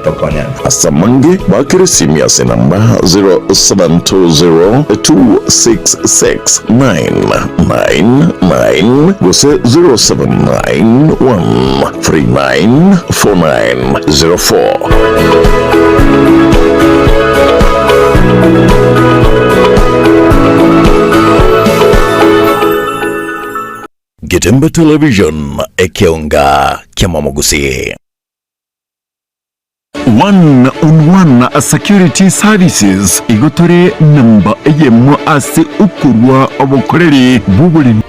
Tokonyane. Ase amange, baakere esimi ase enamba 0720 266 999 gose 0791 3949 04. Getembe Television, ekeonga kiamamogusii. One on One Security Services igo tore namba eyemo ase okorua obokoreri bw'oboremi.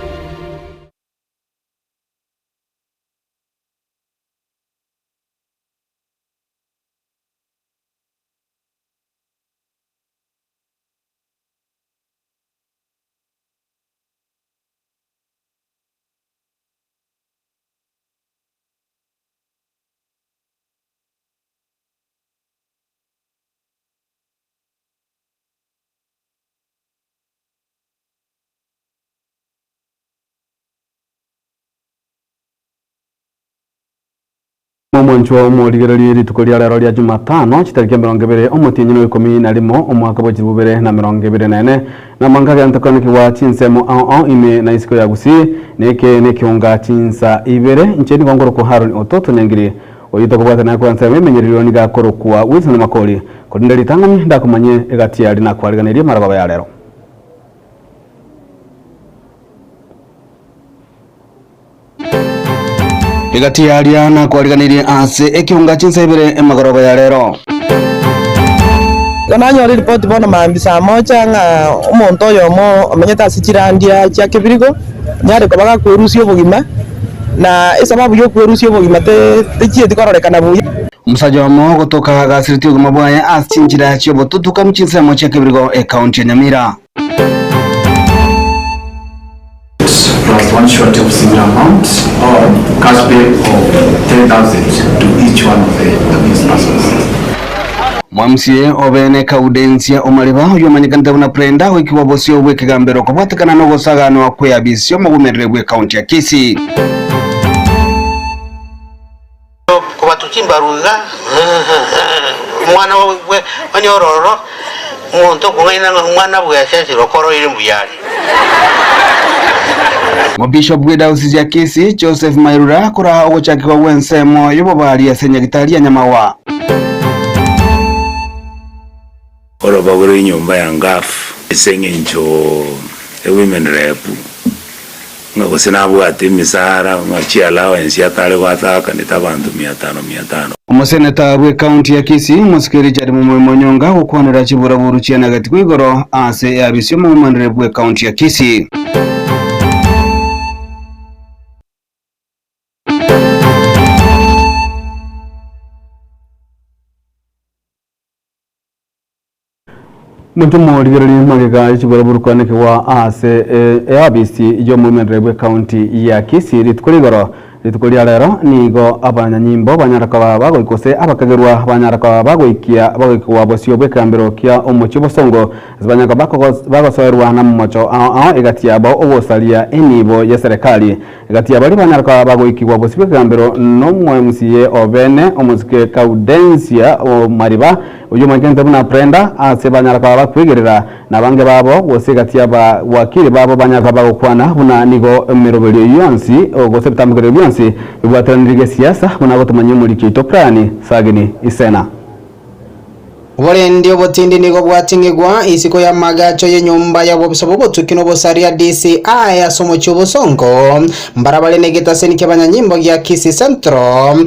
Omwanchwa omorigererie rituko ria rero ria Jumatano, chitariki 20 omotienyi na 11 omwaka bwe 2024, Namanga gento koenekigwa chinsemo ao ao ime na isiko ya Gusii, na eke nekeunga chinsa ibere. Inche nigo nkorokwa Haroni Ototo Nyangiri, oyio tokobwatana naye korwa ensemo emenyererio nigo akorokwa Wilson Makori. Korende ritang'ani ndakomanyie egati yaria nakwariganirie marogoba ya rero. Egati yaria nakwariganirie ase ekeunga chinsa ibere emagorogo ya rero. Igo nanyora eripoti bono mambia saa moja ng'a omonto oyomo omenyete ase chirandia chia Kebirigo onyare koba gakwerusia obogima, na esababu ya okwerusia obogima te techieti kororekana buya. Omosacha omo ogotoka agasiretie obogima bwaye ase chinchera chi'obotutukanu chinsemo chia Kebirigo, ekaunti ya Nyamira. Plus one surety of similar amount or cash bail of 10,000 to each one of the accused persons. Mwamsie obene Kaudensia Omariba oyio omanyekanete buna Brenda goikigwa bosio bw'ekegambero kobwatekana nogosaganwa kweabisi y'omogomerere bw'ekaunti ya Kisii. Kobatuchia imbaru iga, omwana onye ororo, omonto okong'aina ng'a omwana bwesesire okoroire mbuya are. Omobishop bw'Edayosisi ya Kisii, Joseph Mairura, koraa ogochakigwa gw'ensemo y'obobari ase Nyagitari ya Nyamagwa. Orobago rw'enyomba ya Ngafu ase engencho ya women rep, ng'a gose nabwate emisara, ng'a chiallowance atare goataakanete abanto mia tano mia tano. Omoseneta bw'ecounty ya Kisii, Omosike Richard Mumoi Monyonga gokwanera chiburaburu chi'enagatikwa igoro ase eabisi y'omomanire bw'ecounty ya Kisii. Monto morigererie magega y'echiburaburu kwanekigwa ase eabisi y'omoimerere bw'ecounty ya Kisii rituko rigoro. Rituko ria rero nigo abanyanyimbo banyara koba bagoika gose abakagerwa banyara koba bagoikia bagoikigwa bosio bw'ekegambero kia omochie obosongo ase banyara koba bagosoerwa namomocho ao ao egati yabo ogosaria enibo y'eserekari. Egati ya baria banyara koba bagoikigwa bosio bw'ekegambero n'omo-MCA o bene, omosike Gaudensia o Mariba, oyio omanyekanete buna Brenda, ase banyara koba bakwegerera nabange babo, gose egati y'abawakili babo banyara koba bagokwana buna nigo emeroberio yonsi gose ebitambokererio bionsi bibwateranire gesiasa buna gotomanyia omoriki oito Brian Sagini Isena. Oborendi obotindi nigo bwating'igwa isiko y'amagacho y'enyomba y'obobisa bw'obotuki na obosaria, DCI, ase omochie o Bosongo, mbarabare negetaseni ki'abanyanyimbo gia Kisii Central.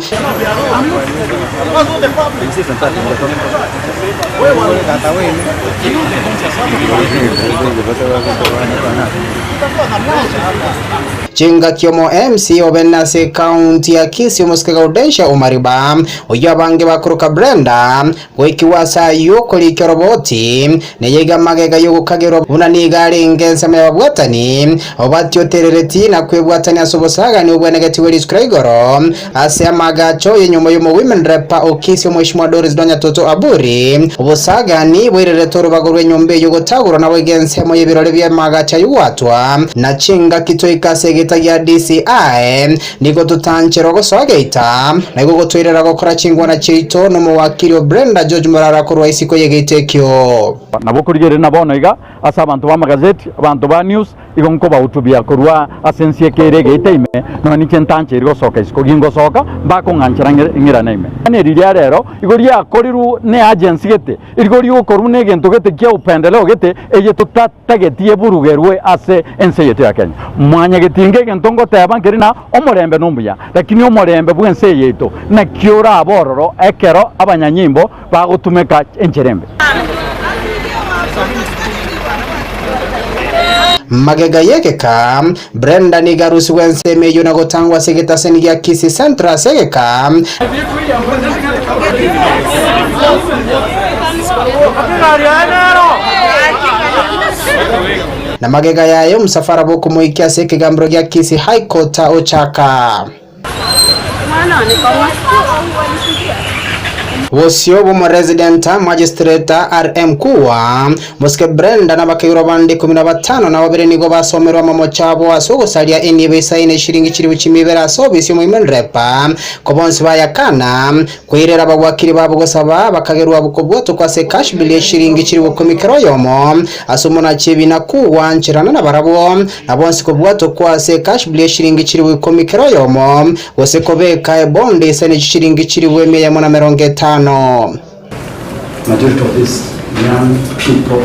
Chingaki omo MC obe ase ekaunti ya Kisii omosike Gaudentia Omariba, oyio abange bakoroka Brenda, Goikigwa ase ayio okorikia oroboti, neyaiga magega y'ogokagerwa buna nigo arenge ensemo y'ababwatani, obatioterereti na kwebwatania ase obosagani obwenegetigwe rituko ria igoro, ase amaagacho y'enyomba y'omowomen rep. repa o Kisii Omweshimiwa Doris Donya Toto Aburi, obosagani boirerete orobago rw'enyomba eyio gotagorwa naboigo ensemo y'ebirore bi'emagacho ayio gwatwa, na chingaki toika ase egeita gia DCI, nigo totancherwa gosoa geita, na igo gotoirera gokora chingwana chiaito nomowakiri o Brenda George Morara korwa isiko y'egeita ekio. Nabo okorigereria na bono iga ase abanto b'amagazeti, abanto ba news, igo nkobautubia korwa ase ense eke ere egeita ime, nonya ninche ntancheiri gosoka isiko. Gingosoka, mbakong'anchera ng'irane ime. Yaani eri ria rero igo riakorirwe ne agency gete, igo rigokorwa negento gete kia upendeleo gete, eye totatageti eburugerwe ase ense yaito ya Kenya. Mwanyagetinga egento ngoteba nkeri na omorembe nomuya, lakini omorembe bw'ense eye yaito naki orabe ororo ekero abanyanyimbo bagotumeka enchera embe. Magega y'egeka, Brenda nigo arusigwe ensemo eyio na gotangwa ase egetaseni gia Kisii Central ase egeka. Na magega yaye omosafara bw'okomoikia ase ekegambero gia Kisii High Court ochaka. Bosio bw'omoresident Magistrate RM Kuwa, Mosike Brenda na abakeirwa bande 15 nigo basomerwe amamocho abo ase ogosaria enibo isaine eshiringi chilifu chimia ibere ase obisi y'omoimenrep ko bonsi bayakana Koirera abagwakiri babo gosaba, bakagerwa kobwatokwa ase cash bill y'eshiringi chilifu ikomi kera oyomo, ase omonachi ebina kogwancherana nabarabwo, na bonsi kobwatokwa ase cash bill y'eshiringi chilifu ikomi kera oyomo, gose kobeka ebond ase chishiringi chilifu emia eyemo na emerongo etano. Majority of these young people,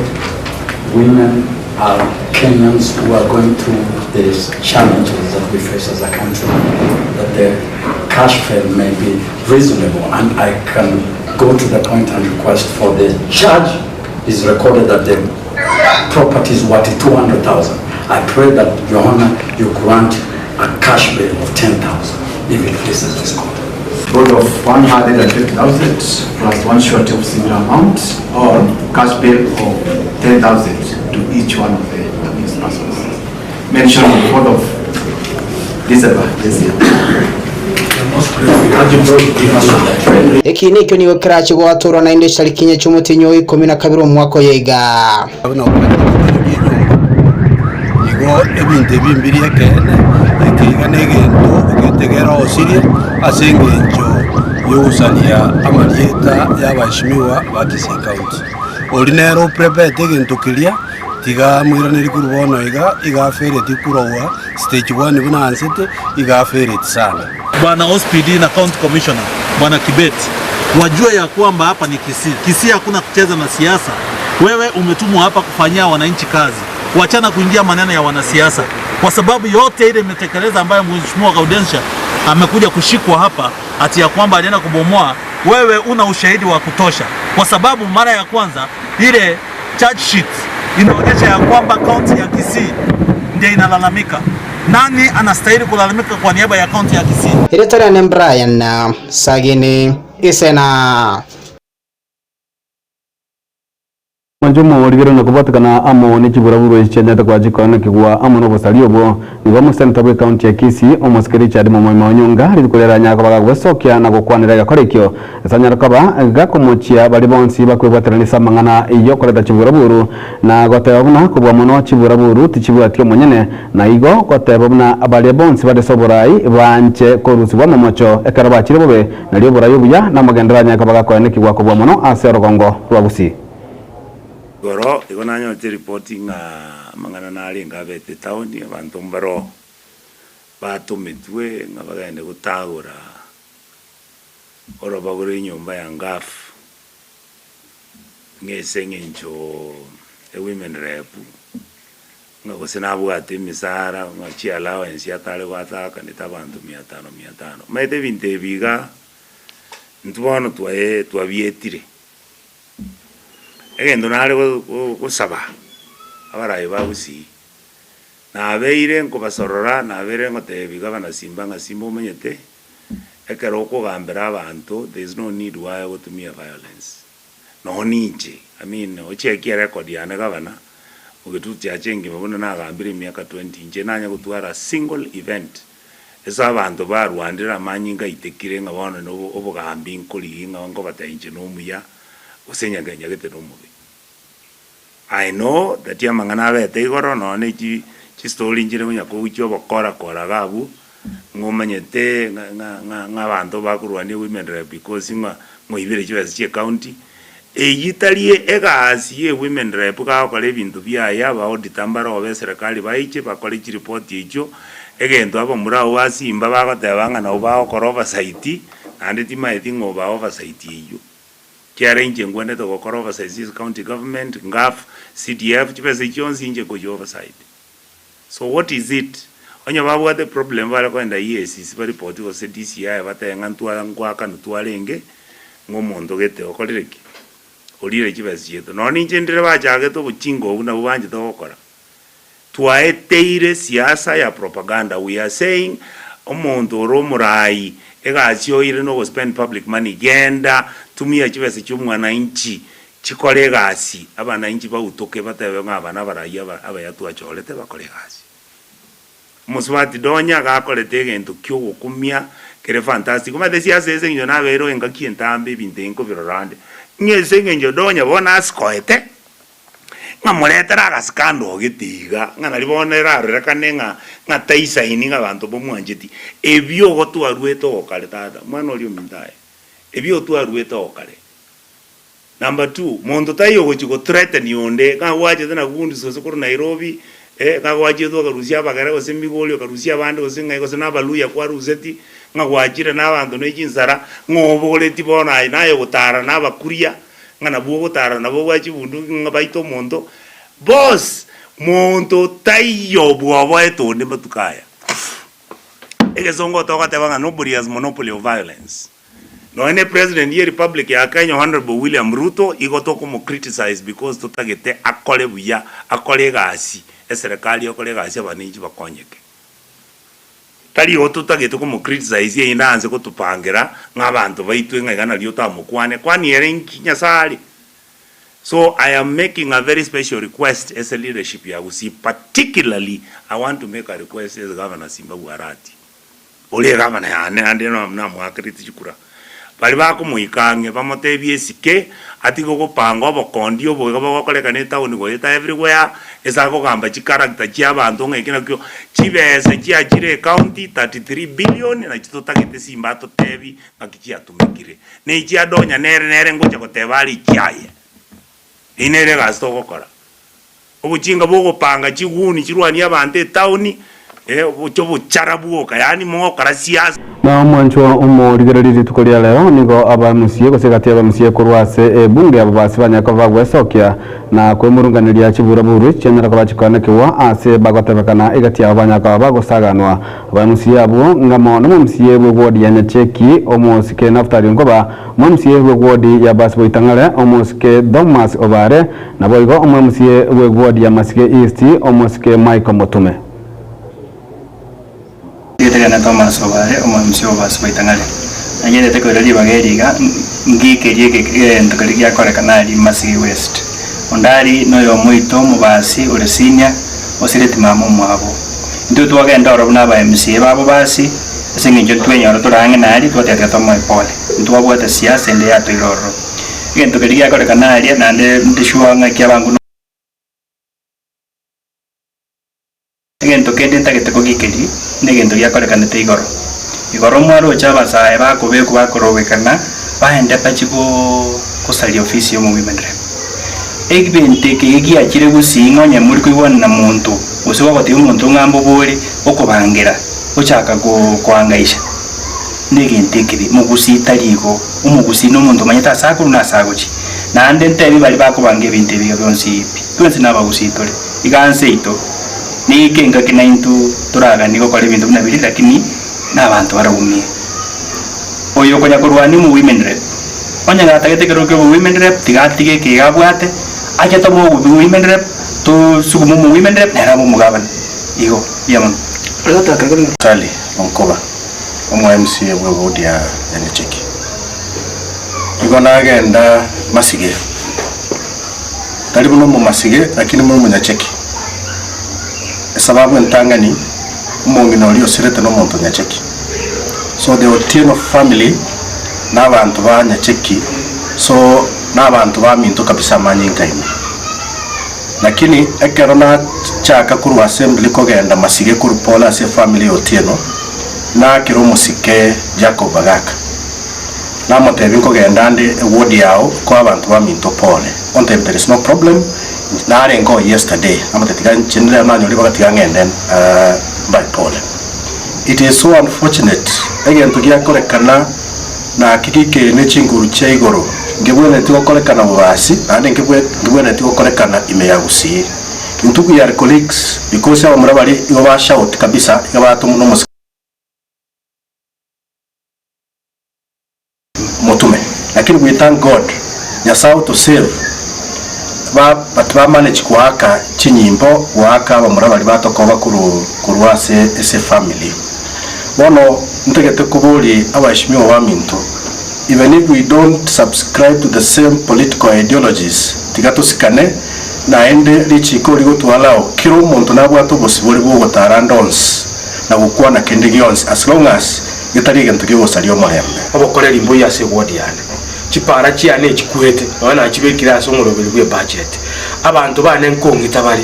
women are Kenyans who are going through these challenges that we face as a country, that the cash bail may be reasonable and I can go to the point and request for the charge is recorded that the property is worth 200,000. I pray that, Your Honor, you grant a cash bail of 10,000 if it pleases this court. Board of 150,000 plus one surety of similar amount or cash bail of 10,000 to each one of the accused persons. Mentioned on 4th of December this year. Ekiina ekio nigo kerache goatorwa naende chitariki inye chi'omotienyi o ikomi na kabere omwaka oyo iga. Buna okobeka rituko ri'enyomba. Igo ebinto ebi mbiri ekeene, eke iga negento ogetegera osirie ase engencho yogosaria amarieta y'abaheshimiwa ba Kisii County. Oria nere oprepete egento keria, tiga amoiranerie korwa bono iga, iga afereti korwa stage one buna aansete, iga afereti sana. Bwana OCPD na County Commissioner Bwana Kibet wajue ya kwamba hapa ni Kisii. Kisii hakuna kucheza na siasa. Wewe umetumwa hapa kufanyia wananchi kazi, wachana kuingia maneno ya wanasiasa, kwa sababu yote ile imetekeleza ambayo Mheshimiwa Gaudensia amekuja kushikwa hapa ati ya kwamba alienda kubomoa, wewe una ushahidi wa kutosha, kwa sababu mara ya kwanza ile charge sheet inaonyesha ya kwamba kaunti ya Kisii ndiyo inalalamika. Nani anastahili kulalamika kwa niaba ya kaunti ya Kisii? Erieta Brian Sagini Isena. Mwanjumo origere na kubatikana amo ni chiburaburu echianyete kwa chikoonekigwa amo n'obosari obwo nigo omoseneta bwa ekaunti ya Kisii omosike Richard Momoima Onyonga rituko riria nyako bagagwesokia na gokwanera egekora ekio esanyara koba gakomochia bari bonsi bakwebwateranisa amang'ana yokoreta chiburaburu na goteba buna kobua mono chiburaburu tichibwati omonyene na igo goteba buna baria bonsi barese oborai banche korusibwa momocho ekero bachire bobe nario oborai obuya na amagendero anyaka bagakoenekigwa kobua mono ase orogongo rwa Gusii. Igoro igo nanyorete ripoti ng'a amang'ana narenge abete etown abanto mbaro batometwe ng'a bagende gotagora orobago rwa enyomba ya Ngaf ng'a ase eng'encho ewomen rep ng'a gose nabwate emisara ng'a chiallowance atare goatakanete abanto mia tano mia tano. Omanyete ebinto ebi iga intwe bono twae twabietire. Egento nare gosaba abarai ba Gusii, nabeire nkobasorora, nabeire ngotebi gavana Simba ng'a Simba omanyete, ekero okogambera abanto there is no need why ogotumia violence. Nonya ninche, I mean ochekie erecord yane gavana, ogetutu chiache engima buna nagambire emiaka twenty, inche nanya gotwara a single event. Ase abanto barwandire amanyinga aitekire ng'a bono nobo obogambi nkorigia ng'a nkobatebia inche nomuya gose nyagete nomobe. I know that amang'ana abete igoro nonya ne chi chistory nchire konya kogochia obokora kora iga abwo, ng'a omanyete ng'a ng'a ng'a ng'a abanto bakorwania women rep because ng'a ng'oibire chibesa chia ecounty, eywo tari egasi ya ewomen rep gagokora ebinto biaye aba auditor mbare obe eserekari baiche bakore chiripoti echio, egento abamura abwo ba simba bagoteba ng'a nabo bagokora oversight, naende timaeti ng'a oba oversight eywo. Kiagera inche ngwenerete gokora oversight ase county government, ngaf, CDF, chibesa echi chionsi inche nkochia oversight. So what is it? Onye babwate problem bare kogenda EACC baripoti gose DCI batebe ng'a ntwa ngoakanwa twarenge ng'a omonto gete okorire ki? Orire chibesa chiaito. Nonya ninche ndire bachagete obochinga obwo nabwo banchete gokora. Twaeteire siasa ya propaganda, we are saying omonto ore omorai egasi oire no go spend public money, genda tumia chibesa chia omwananchi chikore egasi, abananchi bautoke batebe ng'a aba nabarai aba abaya twachorete bakore egasi. Omosubati Donya gakorete egento kiogokumia kere fantastic, omanyete siasa ase eng'encho nabeire engaki entambe ebinto ebi nkobirora ande, ng'a ase eng'encho Donya bono asikoete. Ng'a moretere agasikando ogete iga, ng'a nari bono erarorekane ng'a ng'a taisaini ng'a abanto mbamwancheti. Ebio igo twaruete ogokare tata, mwana oria ominto aye, ebio twaruete ogokare. Number two, monto taiyo ogochia go threaten onde, ng'a gwachete na goons gose korwa Nairobi, eh, ng'a gwachiete okarusia abagere gose Migori okarusia abande gose ng'ai gose na Abaluhya kwaruseti, ng'a gwachire na abanto ne chinsara, ng'a obogoretie bono aye naye ogotara na abakuria, ng'a nabwo ogotara nabo bwa chibunduki ng'a baite omonto, boss monto taiyo bwoboete onde matuko aya. Egesongo togoteba ng'a nobody has monopoly of violence. Nonya ne president ye republic ya Kenya Honourable William Ruto igo tokomo criticize because totagete akore buya, akore egasi, eserekari ekore egasi abananchi bakonyeke. Tari igo totagete komo criticize eyio nanse gotopangera ng'a abanto baitwe ng'a iga nario otamokwane, kwani ere inki Nyasae are? So I am making a very special request ase leadership ya Gusii particularly I want to make a request ase Governor Simba bwa Arati ore egavana yane naende namoakerete chikura. Baria bakomoika ang'e bamotebie esike, atige gopanga obokondi obo iga bogokorekana etown goeta everywhere, ase akogamba chicharacter chia abanto ng'a eki nakio, chibesa chiachire ecounty 33 billion nachi totagete simba atotebi ng'aki chiatumekire. Na echi adonya nere nere ngocha goteba are echiaye. Eyio nere egasi togokora. Obochinga bw'ogopanga chiguni chirwanie abanto etaoni, eh, obochio obochara bwoka, yaani mogokora siasa. Na omwanchwa omorigereria rituko ria rero nigo abamusie gose egati y'abamusie korwa ase ebunge abo basi banyare koba bagwesokia na kwemurunganeria chiburaburu chianyara koba chikoanekigwa ase bagotebekana egati yabo banyare koba bagosaganwa. Abamusie abwo ng'amo nomomusie bw'ewodi ya Nyacheki omosike Naftali Onkoba, omomusie bw'ewodi ya Basi-Boitang'are omosike Thomas Obare, Naboigo omwemusie bw'egwodi ya Masige East, omosike Michael Motume. Rieta riane Thomas Obare, omwemusie o Basi Boitang'are. Nanyarete koira ribaga eri iga, ngikerie egento keria giakorekana aria Masige West. Onde aria noyomo oito omobasi ore senior, osireti mama omwabo. Intwe twagenda ororo buna aba MCA babo basi, ase eng'encho ntwenyora tore ang'e naria, twateba tiga tomoe pole. Ntwabwate siasa ende yatoira ororo. Egento keria giakorekana aria, naende ndi sure ng'a ekiabango no. Egento kende ntagete kogikeria, negento giakorekanete igoro. Igoro mwaroche abasae bakobekwa bakorobekana, baende bachie go gosaria ofisi ya omo women rep. Egento eke giachire gusii ng'a onye mori koigwana na monto, gose gogotebia omonto ng'a mbobore, okobangera, gochaka go koangaisha. Negento ekebe, mogusii tari igo. Omogusii nomonto omanyete ase akorwa na ase agochia. Naende ntebie baria bakobanga ebinto ebi iga bionsi pi, twensi nabagusii tore. Iga nse yaito neike engaki naintwe toraganie gokora ebinto buna biria lakini nabanto baraumie. Oyo okonya korwania omo women rep, onye gatagete ekerogo kia obo women rep tiga atige eke iga abwate, ache tobe obo women rep, tosugume omo women rep nere abe omogabana. Igo, mbuya mono. Sally Onkoba. Omo MCA bwe ward ya Nyacheki. Igo nagenda Masige, tari buna omomasige lakini buna omonyacheki. Esababu entang'ani, Omong'ina oria osirete nomonto Nyacheki. So the Otieno family nabanto ba Nyacheki so nabanto baminto kabisa amanyinga ime. Lakini ekero nachaka korwa assembly kogenda Masige korwa pole ase efamily ya Otieno, naakera omosike Jacob Agaka. Namotebia nkogenda nde eward yao koa abanto baminto pole. Ontebia there is no problem, narenge oo yesterday, namotebia tiga inche nere nanyora ribaga tiga ng'ende mbae pole. It is so unfortunate egento giakorekana naki gikeri ne chinguru chia igoro nkebwenereti gokorekana bobasi naende nkebwenereti gokorekana ime ya Gusii. Intwe we are colleagues because abamura baria igo ba shout kabisa iga batomwa nomosike motume lakini we thank God Nyasaye oto save ba but ba manage goaka chinyimbo goaka abamura baria batokoba korwa ase ase family. Bono ntagete koboria abaheshimiwa baminto even if we don't subscribe to the same political ideologies tiga tosikane naende richiko rigotwalao kera omonto nabwate obosibore bwogotara ande onsi na gokwana kende gionsi as long as getari egento kiogosaria omorembe. Obokoreri mboiyo ase eward yane. Chipara chiane echikwete, nonya nachibekire ase omoroberi bw'ebudget. Abanto bane nkong'ita bare,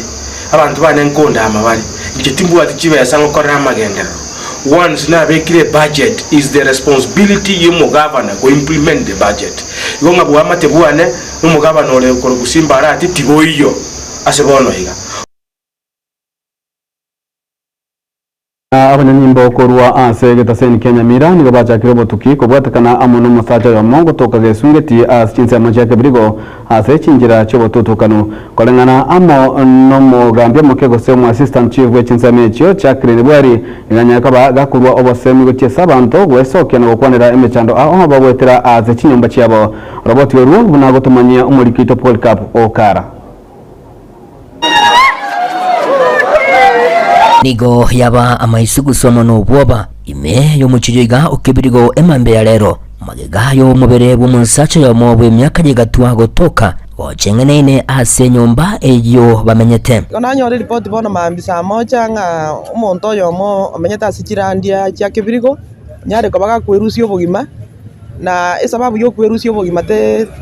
abanto bane nkondama bare, inche timbwati chibesa ngokorera amagenderero. Once nabekire ebudget, is the responsibility y'omogavana go implement the budget. Igo ng'a bwamate bwane nomogavana ore korwa Simba Arati tiboiyo ase bono iga. Na abanyanyimbo korwa ase egetaseni kia Nyamira nigo bachakire obotuki kobwatekana amo nomosacha oyomo gotoka gesungeti ase chinsemo chia Kebirigo ase chinchera chi'obotutukanu. Koreng'ana amo nomogambi omoke gose omo assistant chief bwe chinsemo echio Jacqueline Bwari nigo anyare koba gakorua obosemi gochia ase abanto gwesokia na gokwanera emechando ao bagoetera ase chinyomba chiabo. Roboti orwo buna gotomanyia omoriki oito Polycarp Okara. Nigo yaba amaisugusu amo nobwoba ime y'omochie oyo iga o Kebirigo emambia ya rero, magega y'omobere bw'omosacha oyomo bw'emiaka y'egatwa gotoka gocheng'eneine ase enyomba eyio bamenyete. Igo nanyora eripoti bono mambia saa moja ng'a omonto oyomo omenyete ase chirandia chia Kebirigo, onyare koba gakwerusia obogima. Na esababu y'okwerusia obogima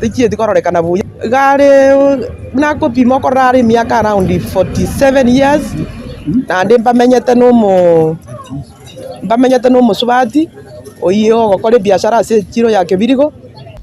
techieti kororekana buya. Iga are buna akopima okorora are emiaka around 47 years, naende mbamenyete na omo mbamenyete na omosubati oyio ogokora ebiashara ase echiro ya Kebirigo.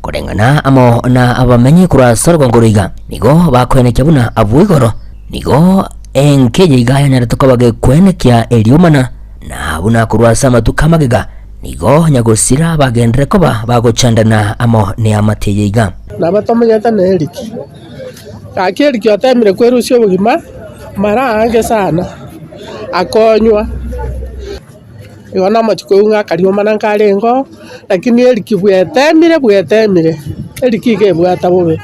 Koreng'ana amo na abamenyi korwa ase orogongo oro iga, nigo bakoenekia buna abwo igoro nigo enka eye iga yanyarete koba gekwenekia eriomana, na buna korwa ase amatuko amagega Nigo nyagosira bagenderere koba bagochandana amo neamate eye iga. Nabo tomenyete na Eriki. Gaki Eriki otemire kwerusia obogima mara aange sana, akonywa. Igo namochie koigwa ng'a akariomana nkarenge oo, lakini Eriki bwetemire bwetemire, Eriki iga ebwata bobe.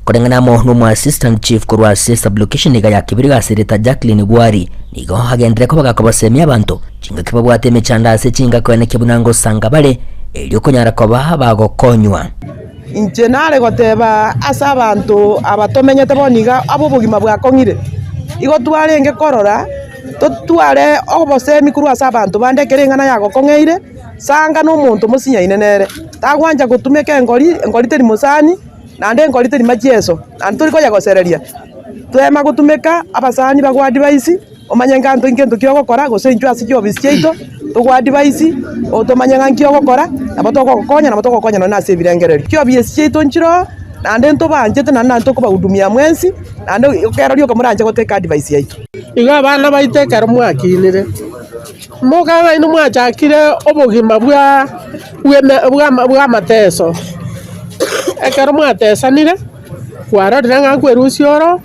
Koreng'ana amo nomo assistant chief korwa ase sublocation iga ya Kibiriga ase erieta Jacqueline Gwari, nigo agenderere koba gakobasemia abanto Chingaki babwate emechando ase chingako eneke buna ngosanga bare, erio konyara koba bagokonywa. Inche nare goteba ase abanto aba tomenyete bono iga ab'obogima bwakong'ire, igo twarenge korora totware obosemi korwa ase abanto bande ekero eng'ana yagokong'eire, sanga nomonto mosinyaine nere, tagwancha gotumeka engori, engori teri mosani, naende engori teri machieso, naende tori koyagosereria. Twema gotumeka abasani bago advise. Omanye ng'a nkento ki ogokora, gose intwe ase chiofisi chiaito togoadvise, tomanye ng'a nki ogokora, nabo togogokonya, nabo togokonya nonye ase ebirengererio. Chiofisi chiaito nchire oo, naende ntobanchete naende naende tokobahudumia mwensi, naende ekero rioka moranche gotake advice yaito. Igo abana baito ekero mwakinire, mokang'a inwe mwachakire obogima bwa bw'amateso. Ekero mwatesanire, kwarorire ng'a nkwerusia oro.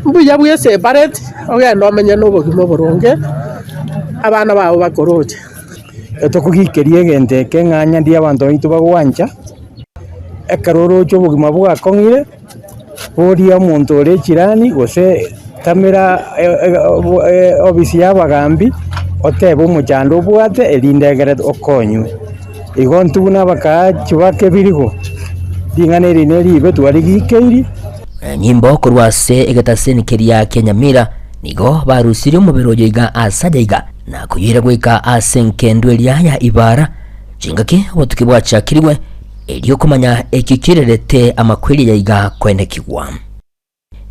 Mbuya bwesepareti ogende omenye nobogima oboronge, abana bao bakoroche. Etokogikeria egento eke ng'a onye ndiyo abanto baito bagwancha, ekero oroche obogima bwakong'ire, boria omonto ore echirani gose tamera ofisi ya abagambi, otebe omochando obwate erinde egere okonywe. Igo intwe buna abakaachi ba kebirigo, ring'ana eri neribe twarigikeiri. Nyimbo korwa ase egetaseni keria kia Nyamira nigo barusirie omobere oyo iga ase aye iga. na koyeira goika ase engendu eria ya Ibara, chingaki obotuki bwachakirigwe, erio komanya ekio kirerete amakweri yaiga koenekigwa.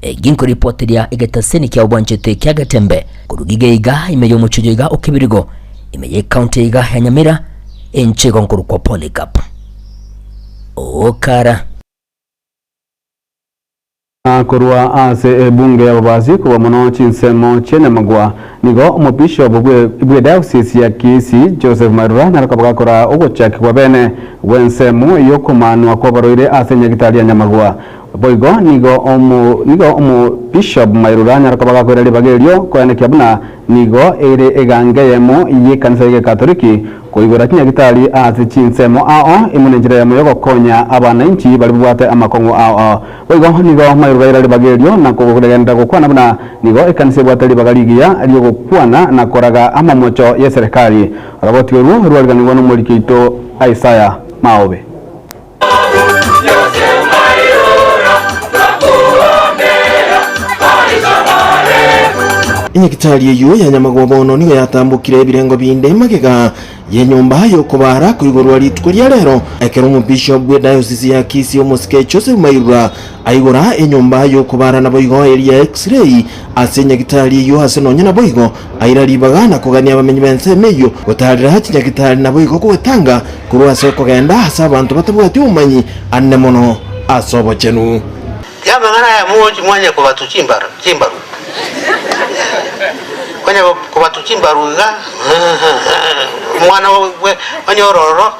Egi nkoripoteria egetaseni kia obwanchete kia Getembe korwa Gigeiga ime y'omochie oyo iga o Kibirigo ime y'ecounty iga ya Nyamira enche igo nkorokwa Polycarp Okara. Korwa ase ebunge y'ababasi kobua mono chinsemo chi'enyamagwa, nigo omobishop bw'edayosisi ya Kisii Joseph Mairura naro akaba gakora ogochakigwa bene gw'ensemo y'okomanwa kw'abarwaire ase enyagitari ya Nyamagwa. Boigo nigo omo nigo omobishop Mairura anyare koba gakoira ribaga erio koenekia buna nigo ere egango eyemo y'ekanisa y'egekatoliki koigora chinyagitari ase chinsemo ao imo nenchera eyemo y'ogokonya abanainchi baria babwate amakong'u ao ao. Boigo nigo Mairura aira ribaga erio na kogenderera gokwana buna nigo ekanisa ebwate ribaga rigiya ri'ogokwana na koraga amamocho y'eserekari. Oroboti orwo rwariganigwa nomoriki oito Isaya Maobe. Enyagitari eyio ya nyamagwa bono nigo yatambokire ebirengo binde magega y'enyomba y'okobaara koigorwa rituko ria rero, ekero omobishop bw'edayosisi ya Kisii omosike Joseph Mairura aigora enyomba y'okobaara naboigo eria ya X-ray ase enyagitari eyio ase nonya naboigo aira ribaga na kogania abamenyi b'ensemo eyio gotaarera chinyagitari naboigo gogwetanga korwa ase okogenda ase abanto batabwati obomanyi anene mono ase obochenu. Tiga amang'ana aya monsi mwanye kobatu chimbaru, chimbaru. Kwanya kobatu chimbaru iga, omwana bwe onye ororo,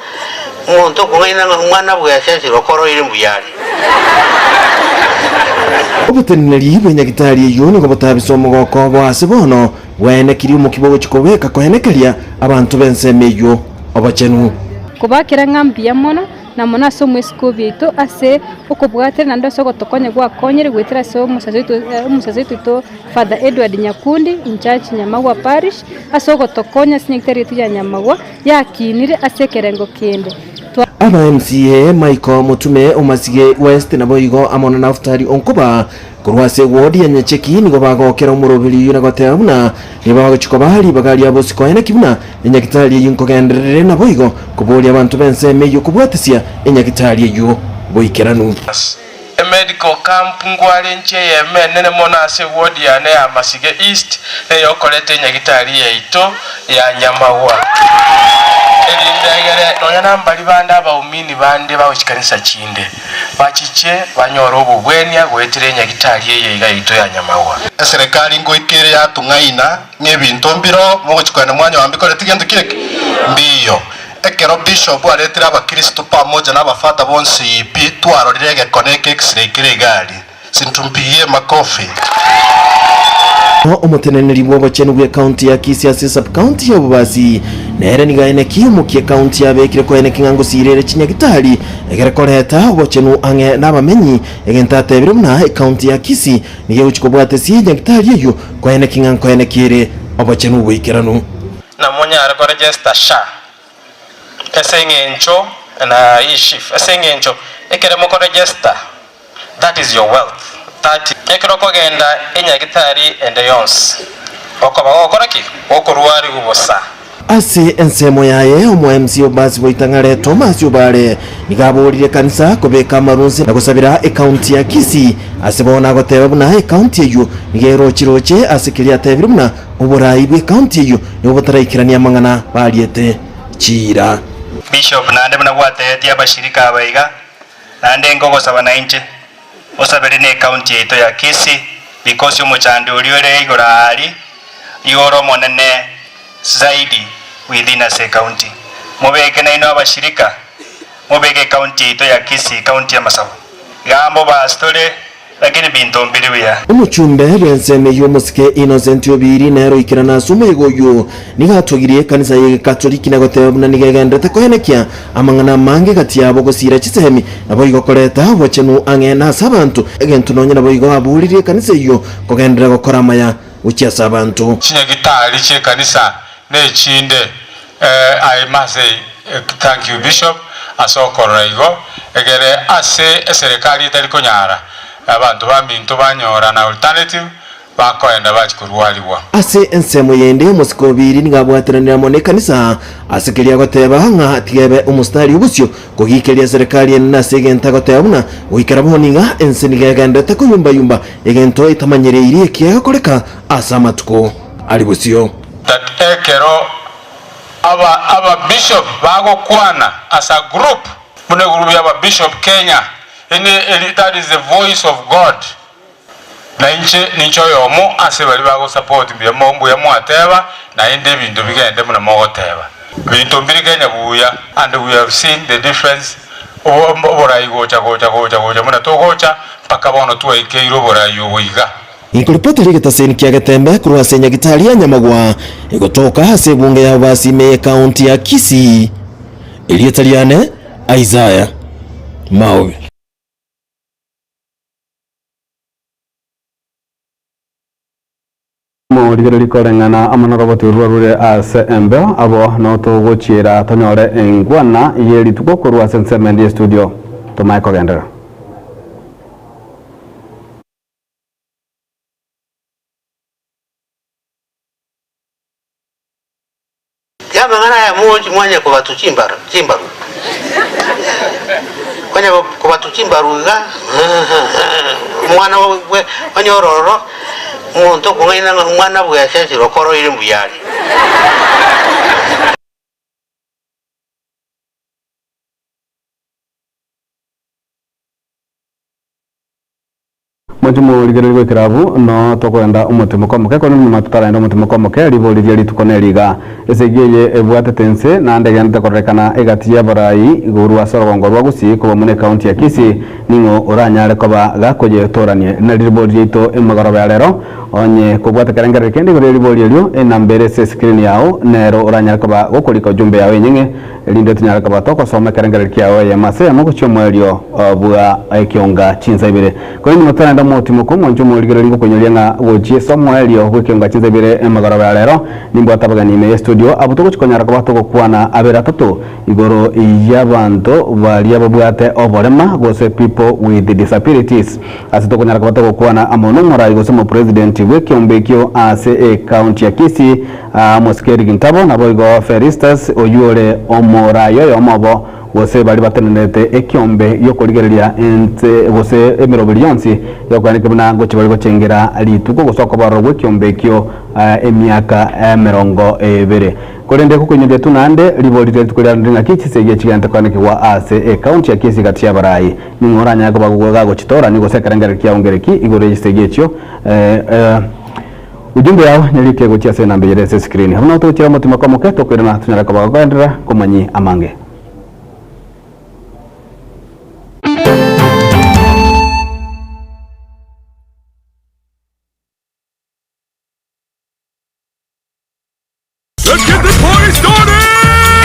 omonto okong'aina ng'a omwana bwesesire okoroire mbuya are. Oboteneneri bw'enyagitari eyio nigo botabisa omogoko obo ase bono bwaenekirie omokia bw'ogochia kobeka koenekeria abanto b'ensemo eyio obochenu. Kobakera ng'a mbuya mono, na mono ase omweskobi oito ase okobwatera naende ase ogotokonya gwakonyire goetera ase omosacerdote oito Father Edward Nyakundi in charge Nyamagwa Parish, ase ogotokonya ase nyagetari yaito ya Nyamagwa yakinire ase ekerengo kende. Twa. Aba MCA Michael Mutume o Masige West naboigo amo na Naftali Onkoba korwa ase eward ya Nyacheki nigo bagokera omoroberi oyio na goteba buna nigo bagochia kobaa ribaga ria bosiko aye naki buna enyagitari eyio nkogenderere naboigo koboria abanto b'ensemo eyio kobwatisia enyagitari eyio boikeranu. Emedical camp ngware inche eyemo enene mono ase eward yane ya Masige East neyokoreta enyagitari yaito ya Nyamagwa. Erinde egere nonya nambari bande abaumini bande bagochia chikanisa chinde bachiche banyore obobwenia goetera enyagitari eye iga yaito ya Nyamagwa. Eserekari ngoika ere yatong'aina ng'a ebinto mbiro mogochia kogenda mwanyora mbikoreti gento ki eke? Mbiyo. Ekero Bishop aretire abakristo pamoja na abafata bonsi pi twarorire egekone eke x-ray kere igari. Sintumpigie makofi. Omoteneneri bw'obochenu bw'ecounty ya Kisii ase sub-county ya Bobasi nere nigo aeneki omokia ecounty yabekire koeneki ng'a ngosiirere chinyagitari egere koreta obochenu ang'e nabamenyi egento atebire buna ecounty ya Kisii nigo egochia kobwatesia enyagitari eyio koeneki ng'a nkoeneki ere obochenu oboikeranu. Na monyare koregesta SHA ase eng'encho na eSHIF ase eng'encho ekere mokoregesta that is your wealth that ekero okogenda enyagitari ende yonsi okoba gogokora ki? Gokorwariwu bosa. Ase ensemo yaye, omo-MC Obasi Boitang'are Thomas Obare nigo aborire ekanisa kobeka amarunse na gosabera ecounty ya Kisii ase bono agoteba buna ecounty eyio nigo erochiroche ase keria atebire buna Oborai bw'ecounty eyio nigo botaraikerania amang'ana bariete chiira. Bishop naende buna gwatebetie abashirika aba iga, naende nkogosaba nainche, osabere ne ecounty yaito ya Kisii because omochando oria ore igoro aaria igo ore omonene zaidi within ase ecounty. Mobeke nainwe abashirika, mobeke ecounty yaito ya Kisii county y'amasabo. Iga mbobasi tore. Lakini binto mbiri buya. Omochumbe bw'ensemo eyio omosike Innocent Obiri nere oikerana ase omoyega oyio nigo atogirie ekanisa y'egekatoliki na goteba buna nigo egenderete koenekia amang'ana amange gati yabo gosiira chisemi naboigo koreta obochenu ang'e nase abanto egento nonya naboigo aboririe ekanisa eyio kogenderera gokora amaya gochia ase abanto. Chinyagitari chi'ekanisa nechinde I must say thank you Bishop ase okorora igo, egere ase eserekari etari konyara abanto baminto banyora an alternative. Bakoenda bachia korwarigwa. Ase ensemo yende omosike o Obiri nigo abwateranire amo nekanisa ase keria agoteba ng'a tiga ebe omositari obosio kogikeria eserekari enene ase egento agoteba buna goikera bono iga ense nigo egenderete koyumbayumba egento etamanyereiri ekiagokoreka ase amatuko ari bosio. That ekero aba aba bishop bagokwana as a group buna egroup ya aba bishop Kenya ene eri that is the voice of God. Na inche ninche oyomo ase baria bagosupport mbuya mbuya mwateba naende ebinto bigende buna mogoteba. Binto mbiri Kenya buya and we have seen the difference oborai gocha gocha gocha gocha buna togocha mpaka bono twaikeire oborai obo iga. Inkoripoti ri'egetaseni kia Getembe korwa ase Nyagitari ya Nyamagwa, egotoka ase ebunge ya Obasi ime y'Ekaunti ya Kisii. Erieta riane Isaiah Maobe. Morigererie koreng'ana amo noroboti rorwo rore ase embeo, abo notogochiera tonyore engwana ye rituko korwa ase ensemo ende y'estudio. Tomae kogenderera. Amang'ana aya mogochi mwanye kobatu chimbaru chimbaru kwanya kobatu chimbaru iga omwana bwe onye ororo omonto okong'aina ng'a omwana bwesesire okoroire mbuya are. Mwanche morigererie bw'ekerabu, no tokoenda omotimoko omoke, korende nyuma totaraenda omotimoko omoke, ribori ria rituko neri iga. Esegi eye ebwatete ense, naende egenderete kororekana egati y'abarai igoro ase orogongo rwa Gusii kobua buna ekaunti ya Kisii, ning'o oranyare koba gakoyetorania. Eri nari ribori riaito emegoroba ya rero. Onye kobwate kerengererio kende igoro ye ribori erio, enamba ere ase escreen yao nero oranyare koba gokorika ujumbe yao enyeng'e, Erinde tonyare koba togosoma ekerengererio kiao eyemo ase eyemo gochia omoerio bwa ekionga chinsa ibere. Korende nyuma torende omotimoku omonche omorigereria ngokoinyoria ng'a gochia ase omoerio bw'ekionga chinsa ibere emegoroba ya rero, nimbwate abageni ime y'estudio abwo togochia konyara koba togokwana abere atato igoro y'abanto baria babwate oborema gose people with disabilities. Ase tokonyara koba togokwana amo nomorai gose omopresident bw'ekiombe ekio ase ecounty ya Kisii, Omosike Eric Ntabo, naboigo Felistus oyio ore omorai oyomo obo, gose baria batenenerete ekiombe gi'okorigereria ense gose emeroberi yonsi y'okoenekia buna ngochia bare gochengera rituko gose okobororo gw'ekiombe ekio emiaka emerongo ebere. Korende gokoinyoria tu naende ribori ria rituko riarenge ng'aki chisegi echigenete koenekigwa ase ecounty ya Kisii gati y'abarai. Ning'o oranyare koba gagochitorania gose ekerengererio kiao ngereki igoro ye chisegi echio? Ujumbe yao nyarike gochia ase enamba eyere ase escreen. Abwo nabo togochiera omotima komoke tokoirana tonyare koba gokoenderera komanyi amange. Let's get this party started!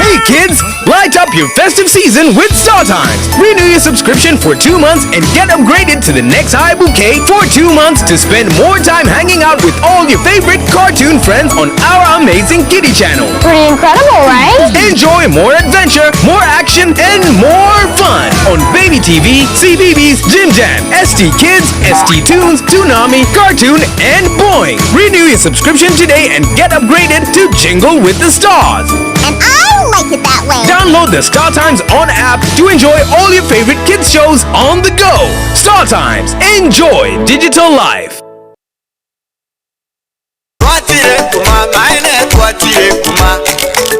Hey kids, light up your festive season with StarTimes. Renew your subscription for 2 months and get upgraded to the next high bouquet for 2 months to spend more time hanging out with all your favorite cartoon friends on our amazing kiddie channel. Pretty incredible, right? Enjoy more adventure, more action, and more fun on Baby TV, CBeebies, Jim Jam, ST Kids, ST Tunes, Toonami, Cartoon, and Boing. Renew your subscription today and get upgraded to Jingle with the Stars. And I like it that way. Download the Star Times On app to enjoy all your favorite kids shows on the go. Star Times, enjoy digital life. Twachire kuma maene twachire kuma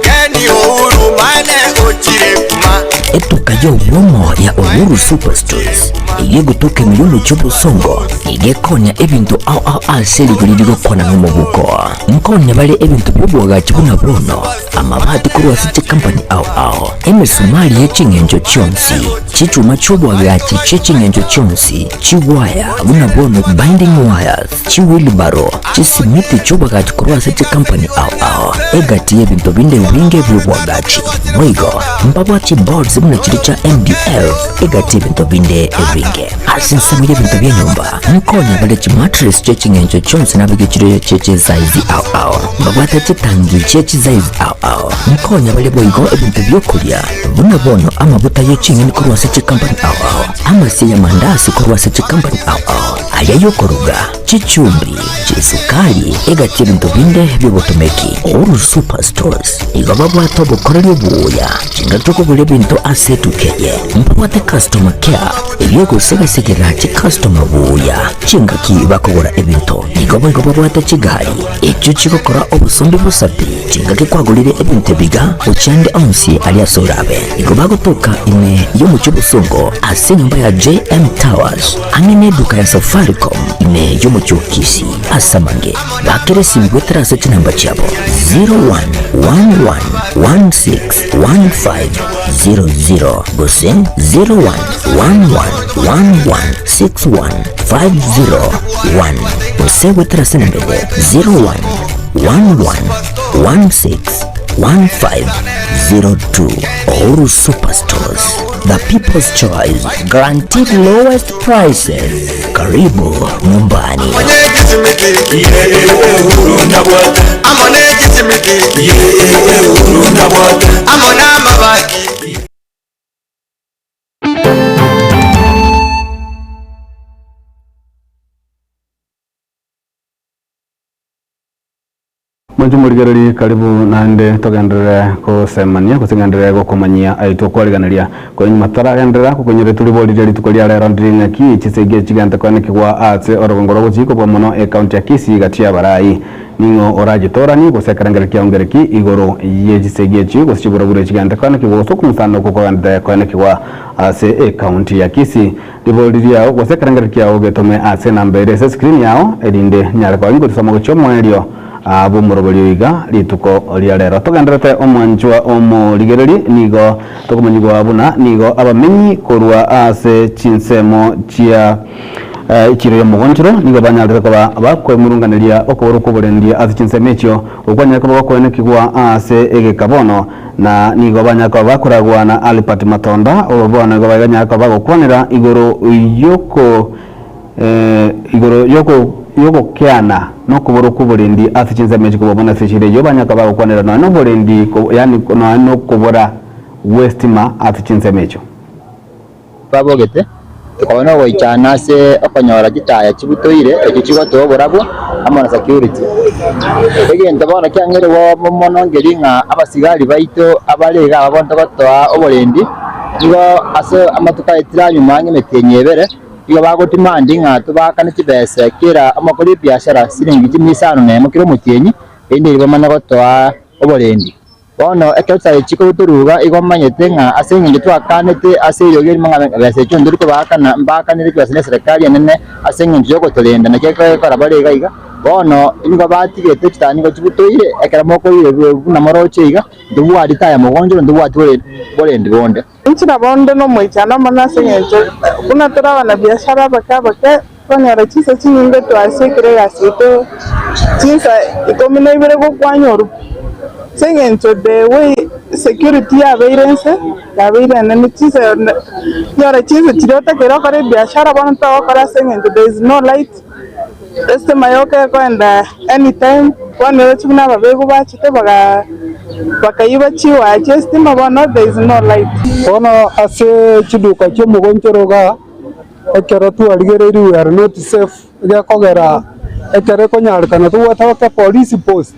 Ken Uhuru maene ochire kuma Etuka y'obwomo ya Uhuru Superstores eye egotoka ime y'omochie obosongo nigo ekonya ebinto ao ao ase rigori rigokwana n'omobuko. Nkonya bare ebinto bi'obwagachi buna bono, amabati korwa ase chikampani ao ao, emesumari ye ching'encho chionsi, chichuma chi'obwagachi chie ching'encho chionsi, chiwaya buna bono binding wires, chiwheelbarrow, chisimiti chi'obwagachi korwa ase chikampani ao ao, egati y'ebinto binde ebinge bi'obwagachi. Boigo, mbabwate chiboards buna chiria chia MDF, egati y'ebinto binde ebinge. Ase ensemo y'ebinto bi'enyomba, nkonya bare chimattress chie ching'encho chionsi nabeke chire chie chisaizi ao ao. Mbabwate chitangi chie chisaizi ao ao. Nkonya bare boigo ebinto bi'okoria, buna bono amabuta ye ching'eni korwa ase chikampani ao ao, amasie y'amandasi korwa ase chikampani ao ao, aya y'okoruga, chichumbi. Chisukari, egati ebinto binde bi'obotomeki. Uhuru Superstores nigo babwate obokoreri obuya chingaki okogora ebinto ase etuka eye. Mbabwate customer care eyio egosegasegera chicustomer buya chingaki bakogora ebinto. Nigo boigo babwate chigari echio chigokora obosombi bosa pi chingaki kwagorire ebinto ebiga gochia ande onsi aria ase orabe. Nigo bagotoka ime y'omochie obosongo ase enyomba ya JM Towers ang'e neduka ya Safaricom ime y'omochie o Kisii. Ase amange bakere esimi goetera ase chinamba chiabo 0111161500 gose 0111161501 gose goetera ase enamba ende 0111161502. Uhuru Superstores, the people's choice, guaranteed lowest prices. Karibu nyumbani. Mwanche morigererie karibu naende togenderere gosemania gose ngenderere gokomanyia aitwe okwariganeria. Korende nyuma totaragenderera gokonyoria ribori riria rituko ria rero ndiri ng'aki chisegi echi chigente koenekigwa ase orogongo rwa gochikwa bwa mono ekaunti ya Kisii gati y'abarai. Ning'o orachitoranie gose ekerengererio kiao ngereki igoro ye chisegi echi gose chiburaburo echi chigente koenekigwa gose okong'usana okwo kogenderete koenekigwa ase ekaunti ya Kisii. Ribori riao gose ekerengererio kiao getome ase enamba ere ase escreen yao erinde nyare koba ingorisoma gochia omoerio bw'omoroberio iga rituko ria rero. Togendererete omwanchwa omorigereri nigo tokomanyigwa buna nigo abamenyi korwa ase chinsemo chia echiro y'omogonchoro nigo banyarete koba bakwemurunganeria okoboro kw'oborendi ase chinsemo echio okwanyare koba gokoenekigwa ase egeka bono na nigo banyare koba bakoragwa na Albert Matonda obo bono nigo banyare koba bagokwanera igoro yoko Igoro y'ogokeana nokobora kw'oborendi ase chinsemo echi kobua mono ase chiira eyio banyaka bagokwanera nonya noborendi, yaani nonya nokobora gw'estima ase chinsemo echio. Twabogete, tokaba nogoichana ase okonyora chitaya chibutoire echio chigotoa oborabu amo na security. Egento bono kiang'eire mono nkeri ng'a abasigari baito abare iga aba bono togotoa oborendi, nigo ase amatuko aetire anyuma ang'e emetienyi ebere, Nigo bagotimandi ng'a tobaakane chibesa kera omokori ebiashara siringi chimia isano nemo kera omotienyi, erinde erio bamanye gotoa oborendi. Bono ekero chisae chikorutoruga igo omanyete ng'a ase engencho twakanete ase eriogi erimo ng'a besa echio ntori kobaakana, mbaakanire chibesa neserekari enene ase engencho yogotorenda naki ekora bare iga iga. Bono nigo batigete chitaya nigo chibutoire ekero mokoira buna moroche iga, ntobwati taya mogonchoro ntobwati borendi bonde. Inche nabo onde nomoichano mono ase engencho buna tore abanabiashara abake abake, twanyora chinsa chinyinge twasiekire egasi yaito chinsa ikomi na ibere gokwanyorwa. Ase engencho the way security yabeire inse, yabeire enene chinsa onyore chinsa chiria otakeire okore ebiashara bono togokora ase engencho there is no light, estima yoka ekoenda anytime, bono roche buna ababegu bachete baga bakaiba chiwaya chi'esitima bono there is no light. Bono ase chiduka chi'omogonchoro iga, ekero twarigereirie we are not safe, egekogera ekero ekonyarekana tobwate mpaka epolice post,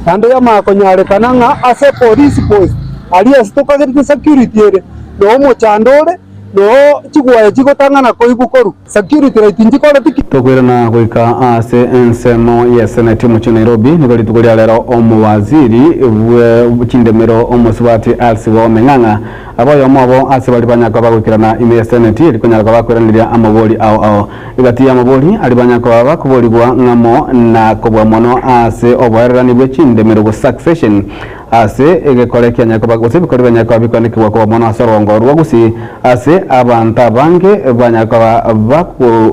naende yamanya konyarekana ng'a ase epolice post aria ase tokagerete security ere, noo omochando ore, noo chigwaya chigotang'ana koigwa korwa. Security light nchikoreti ki? Tokoirana goika ase ensemo y'eseneti omochie o Nairobi nigo rituko ria rero omowaziri bwe chindemero omosubati Alice Wahome Ng'ang'a abe oyomo obo ase baria banyara koba bagoikerana ime y'eseneti eri konyara koba bakoiraneria amabori ao ao. Egati y'amabori aria banyara koba bakoborigwa ng'amo na kobua mono ase oboererani bwe chindemero gose succession Ase egekore kianyare koba, gose ebikore bianyare koba bikoanekigwa koba mono ase orogongo rwa Gusii, ase abanto abange banyare koba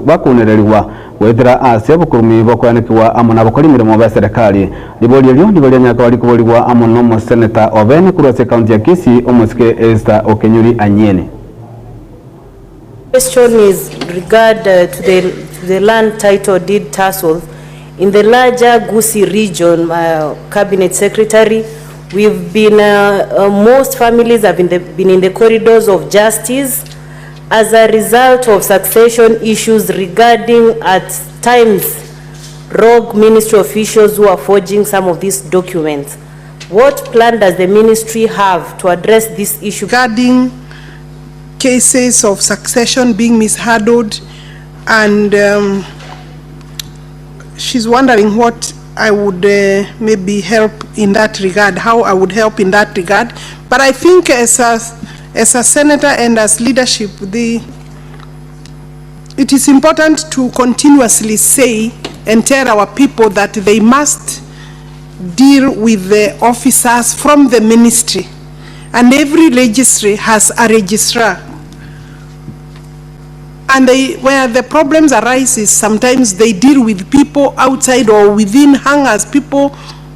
bakunererigwa goetera ase obokurumi bokoanekigwa amo nabakori emeremo b'eserekari. Riborio erio nigo rianyare koba rikoborigwa amo nomoseneta o bene korwa ase ekaunti ya Kisii, omosike Esther Okenyuri Anyieni. Question is regard to the, to the land title deed tussle in the larger Gusii region, uh, Cabinet Secretary. We've been, uh, uh, most families have been, the, been in the corridors of justice as a result of succession issues regarding at times rogue ministry officials who are forging some of these documents. What plan does the ministry have to address this issue? Regarding cases of succession being mishandled, and um, she's wondering what I would uh, maybe help in that regard, how I would help in that regard. But I think as a, as a senator and as leadership, the, it is important to continuously say and tell our people that they must deal with the officers from the ministry. And every registry has a registrar. And they, where the problems arise is sometimes they deal with people outside or within hangars, people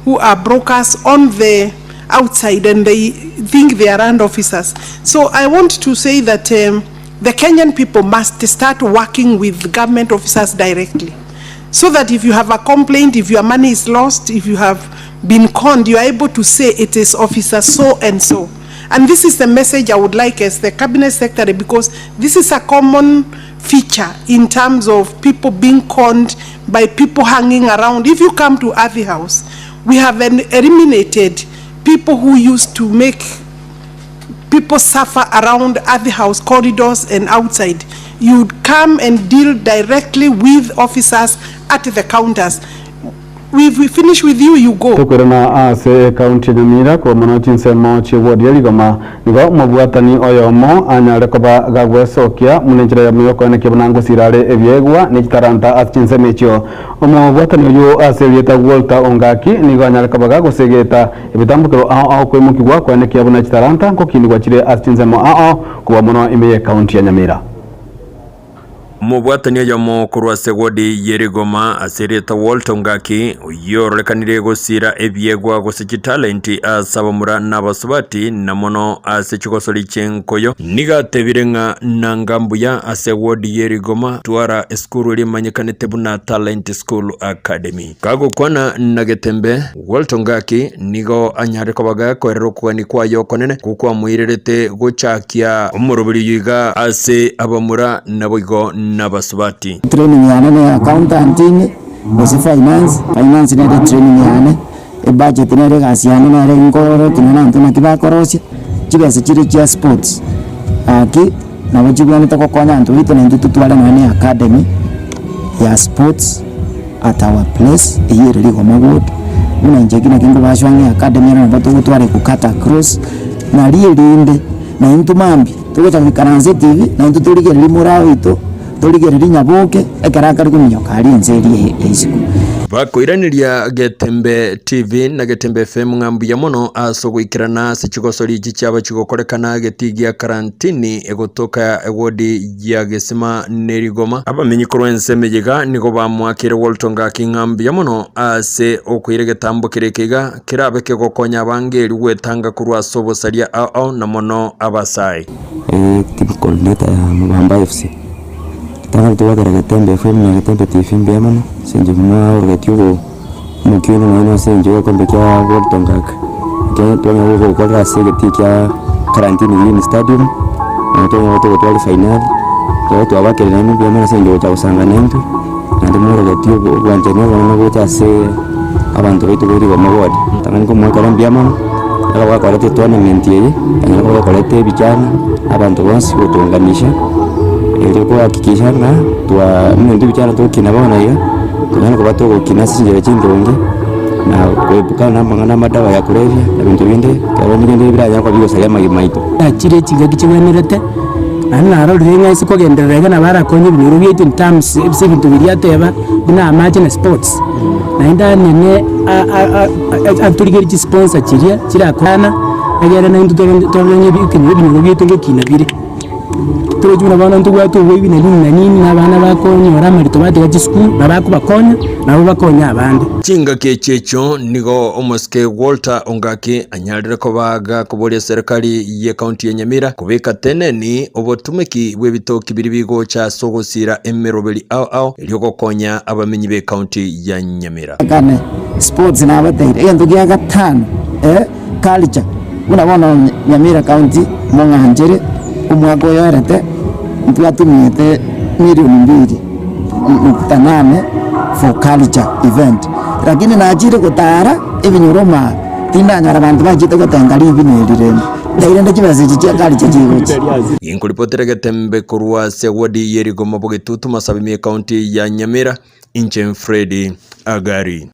who are brokers on the outside and they think they are land officers. So I want to say that um, the Kenyan people must start working with government officers directly. So that if you have a complaint, if your money is lost, if you have been conned, you are able to say it is officer so and so. And this is the message I would like as the cabinet secretary because this is a common feature in terms of people being conned by people hanging around. If you come to Athi House, we have eliminated people who used to make people suffer around Athi House corridors and outside. You'd come and deal directly with officers at the counters. If we finish with you, you go. Tokoirana ase ekaunti ya Nyamira korwa mono chinsemo chi'ewodi ya Rigoma, nigo omobwatani oyomo anyare koba gagwesokia buna enchera eyemo y'okoenekia buna ngosira are ebiegwa ne chitaranta ase chinsemo echio. Omobwatani oyio ase erieta Walter Ongaki nigo anyare koba gagosegeta ebitambokero ao ao koimokigwa koenekia buna chitaranta nkokinigwa chire ase chinsemo ao ao kobua mono ime y'ekaunti ya Nyamira. Omobwatani oyomo korwa ase wodi ye rigoma ase erieta Walter Ongaki, oyio ororekanire gosiira ebiegwa gose chitalenti ase abamura na abasubati, na mono ase chigosori chi'enkoyo, nigo atebire ng'a nanga mbuya ase wodi ye rigoma twara esukuru eria emanyekanete buna Talent School Academy. Kagokwana na Getembe, Walter Ongaki nigo anyare koba gakoerera okogania kwaye okonene gokwamoirerete gochakia omoroberi oyo iga ase abamura naboigo nabasubati. Training yane ne accountanting gose finance, finance nere training yane, ebudget nere egasi yane nere nkorokia na abanto naki bakorosia, chibesa chiria chia sports gaki nabo chibwenerete gokonya abanto baito naintwe totware nonya na academy ya sports. At our place, eyio ere rigoma ward, buna inche eki naki nkobaswa ng'a academy ere nabo togotwara egokata across, nario erinde naintwe mambia togocha goikaransa etv, naintwe torigereria moraa oito, torigereria nyaboke, ekero akare kominyoka aria ense eria ya isiko. Bakoiraneria Getembe TV na Getembe FM ng'a mbuya mono ase ogoikerana ase chigosori echi chiaba chigokorekana getii gia karantini egotoka ewodi ya gesima nerigoma. Abamenyi korwa ense emeyega nigo bamoakeire Walton gaki ng'a mbuya mono ase okoira egetambo kere eke iga kerabe kegokonya abange erio gwetanga korwa ase obosaria ao ao na mono abasae. Team coordinator ya Mobamba FC. Ritang'ani togwakera Getembe FM na Getembe TV mbuya mono ase eng'encho mwaorogetie obo omokia oino nonya ase eng'encho y'egekombe kia Walton Gak. Ekero twanyora gokorera ase egetii kia Karantini Green Stadium, nabo twanyora togotwara efainali, ekero twabakeire naende mbuya mono ase eng'encho gocha gosanga naintwe, naende mworogetie obo obwanchani obonene gocha ase abanto baito ba Rigoma ward. Ritang'ani nkomoakera mbuya mono, ekero gwakorete etournament eye, ekero gwakorete ebichana, abanto bonsi gotounganisha, erio kohakikisha ng'a twa buna intwe ebichana togokina bono iga, tonyare koba togokina ase chinchera chindonge. Na koepukana namang'ana amadawa ya kulevya, na binto binde, ekero binde biranyare koba bigosaria amagima aito. Chire chingaki chigwenerete, naende narorire ng'a ase kogenderera iga nabo arakonye ebinyoro biaito in terms ase ebinto biria ateba buna amache na sports. Naende anene atorigerie chisponsor chiria chirakwana egere naintwe torore ng'a ebinyoro biaito ngokina bire. Torochi buna bono ntobwate oboibi na nini na nini, na abana bakonyora amarito batiga chisukuru, nabo akobakonya, nabo bakonye abande. Chingaki echi echio nigo omosike Walter Ongaki anyarire koba gakoboria eserekari y'ecounty ya Nyamira kobeka teneni obotumeki bw'ebitoki biria bigocha ase ogosiira emeroberi ao ao erio gokonya abamenyi b'ecounty ya Nyamira. Kane, sports nabateire, egento gia gatano eh, culture, buna bono Nyamira county mong'anchere omwaka oyo oerete ntwatumiete milioni mbiri. nukta nane for culture event. Lakini nachire gotara ebinyoro maa tindanyora abanto bachete gotenga ribina eri rende. Ntairende chibesa echi chia culture chigochi. Ginkoripotera egetembe korwa ase wadi ye Rigoma Bogetutu Masabimi ekaunti ya Nyamira, inche Fred Agari.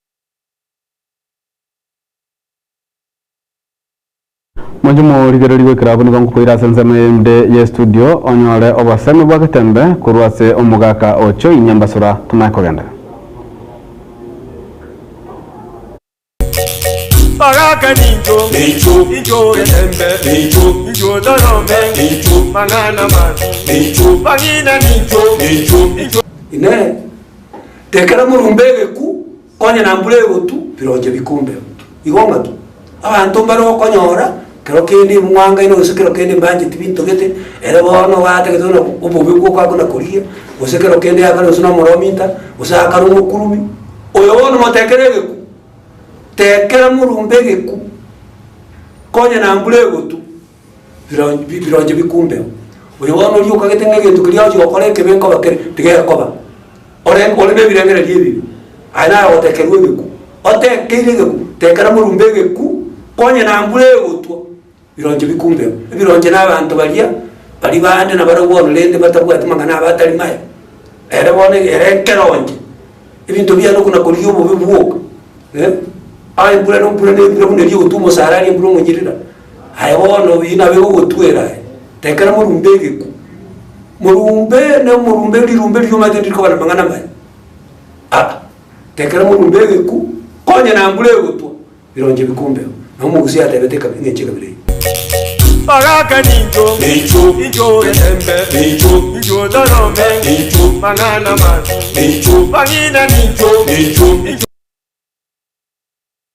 Mwanche morigereria bw'ekerabu nigo ngokoira ase ensemo ende ye studio onyore obosemi bwa getembe korwa ase omogaka o Choi Nyambasura tomanye kogenda. Bagaka nincho, incho getembe, incho torome, mang'ana mabi, bang'ina nincho, incho. Inee! Tekera morumba egeku, konya na mbura egotu, bironche bikumbeo. Igo ng'aki? Abanto mbare okonyora, kero kende mwangaine gose kero kende mbancheti binto gete, ere bono batagete buna obobe bwoka akona korigia, gose kero kende akare gose na omorominta, gose akare omokurumi. Oyo bono motekere egeku, tekera morumba egeku, konya na mbura egotu, bironche bikumbeo. Oyo bono oria okagete ng'a egento keria agochia gokora ekebe nkoba kere, tigekoba. Ore ore nebirengererio ebibe, aye naye ogotekerwa egeku, otekeire egeku, tekera morumba egeku, konya na mbura egotwa, bironche bikumbeo. Ebironche na abanto baria, baria bande nabarabwo bono rende batabwati mang'ana abo atari maya, ere bono ere ekeronche, ebinto biane okona korigia obobe bwoka eh, aye embura na embura na embura buna eria egotwa omosara aria embura omonyirira, aye bono eywo nabo egogotwera aye, tekera morumba egeku. Morumbe na omorumbe rirumbe riria omanyete ndirikoba namang'ana amaya. Aa, tekera morumbe egeku, konya na mbura egotwa, bironche bikumbeo. Na omogusi atebete ekabi eng'encho ekabira eyio. Bagaka nincho, incho getembe, incho torome, mang'ana mabi, bang'ina nincho, incho.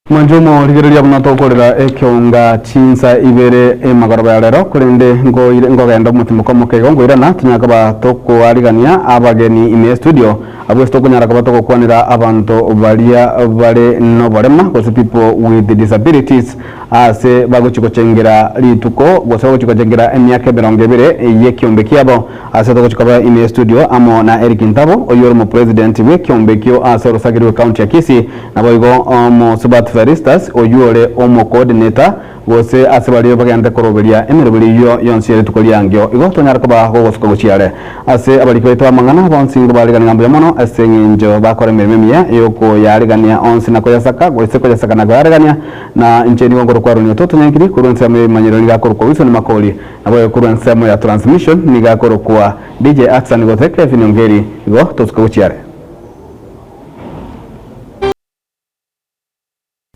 Mwanche omorigereria buna tokorera ekeonga chinsa ibere emagoroba ya rero, korende ngoire nkogenda omotimoko omoke igo nkoirana tonyare koba tokoarigania abageni ime ye studio abwo ase tokonyara koba togokwanera abanto baria bare noborema gose people with disabilities ase bagochi gochengera rituko gose bagochi gochengera emiaka emerongo ebere yekiombe kiabo. Ase togochia koba ime ye studio amo na Eric Ntabo oyio ore omopresident bw'ekiombe ekio ase orosagi rwe county ya Kisii naboigo Omosubat Felistus oyio ore omocoordinator gose ase baria bagente koroberia emeroberi eyio yonsi ye rituko riangio igo tonyare koba gogosuka gochia are ase abariki baito b'amang'ana bonsi ngobarigania ng'a mbuya mono ase eng'encho bakora emeremo emiya yokoyarigania onsi na koyasaka gose koyasaka na koyarigania na inche nigo nkorokwa Aroni Ototonyankiri korwa ensemo y'ebimanyero nigo akorokwa Wilson Makori Naboigo korwa ensemo ya transmission nigo akorokwa DJ Atsan gose Kevin Ongeri igo tosuke gochia are.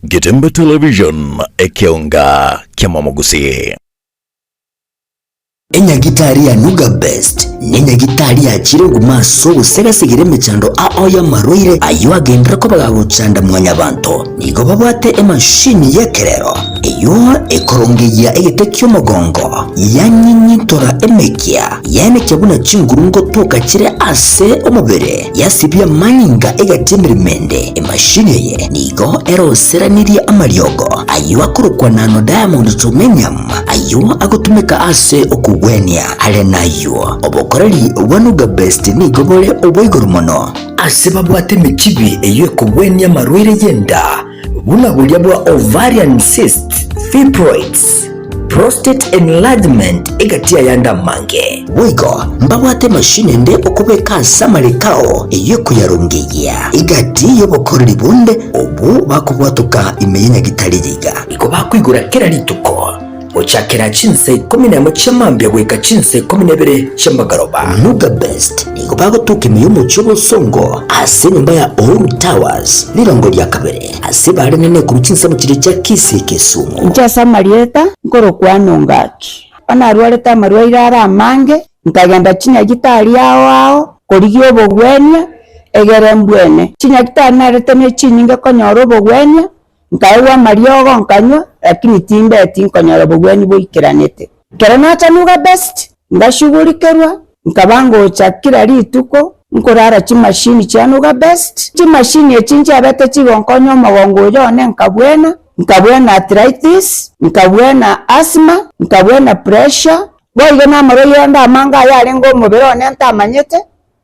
Getembe Television, ekeonga ki'amamogusii. Enyagitari ya Nuga Best nenyagitari yachire oguma ase ogosegasegera emechando ao y'amarwaire ayio agenderere koba gagochanda mwanyabanto. Nigo babwate emashini y'ekerero eyio ekorongeyia egete ki'omogongo, yanyinyintora emekia, yaenekia buna chinguru ngotoka chire ase omobere, yasibia amanyinga egati emeremo ende. Emashini eye nigo eroseranirie amariogo ayio akorokwa nano diamond germanium ayio agotumeka ase okogwenia. Are nayio, obokoreri bwa Nuga Best nigo bore obwa igoro mono. Ase babwate emechibi eyio ekogwenia amarwaire y'enda, buna boria bwa ovarian cysts, fibroids, prostate enlargement egati y'ayande amange. Boigo mbabwate emashini ende okobeka ase amareko ao eyio ekoyarongeyia egati y'obokoreri bonde obwo bakobwatoka ime ye nyagitari yiga. Igo bakoigora kera rituko gochakera chinsa ikomi nemo chia mambia goika chinsa ikomi na ibere chi'amagoroba. Nuga Best nigo bagotoka ime y'omochie obosongo ase enyomba ya Uhuru Towers rirongo ria kabere ase barenene korwa chinsemo chiria chia Kisii Kisumu. Inche ase amarieta nkorokwana ongaki. Onye narwarete amarwaire are amange, nkagenda chinyagitari ao ao korigia obogwenia, egere mbwene. Chinyagitari narete ne chinyinge konyora obogwenia, nkaegwa amariogo nkanywa, lakini timbeti nkonyora obogwenia boikeranete. Ekero nacha Nuga Best, ngashugurikerwa, nkaba ngocha kera rituko nkorara chimashini chia Nuga Best. Chimashini echi nchiabete chigonkonya omogongo oyo one nkabwena, Nkabwena arthritis, nkabwena asthma, nkabwena pressure, boigo namarwaire ande amange ayarenge omobere one ntamanyete.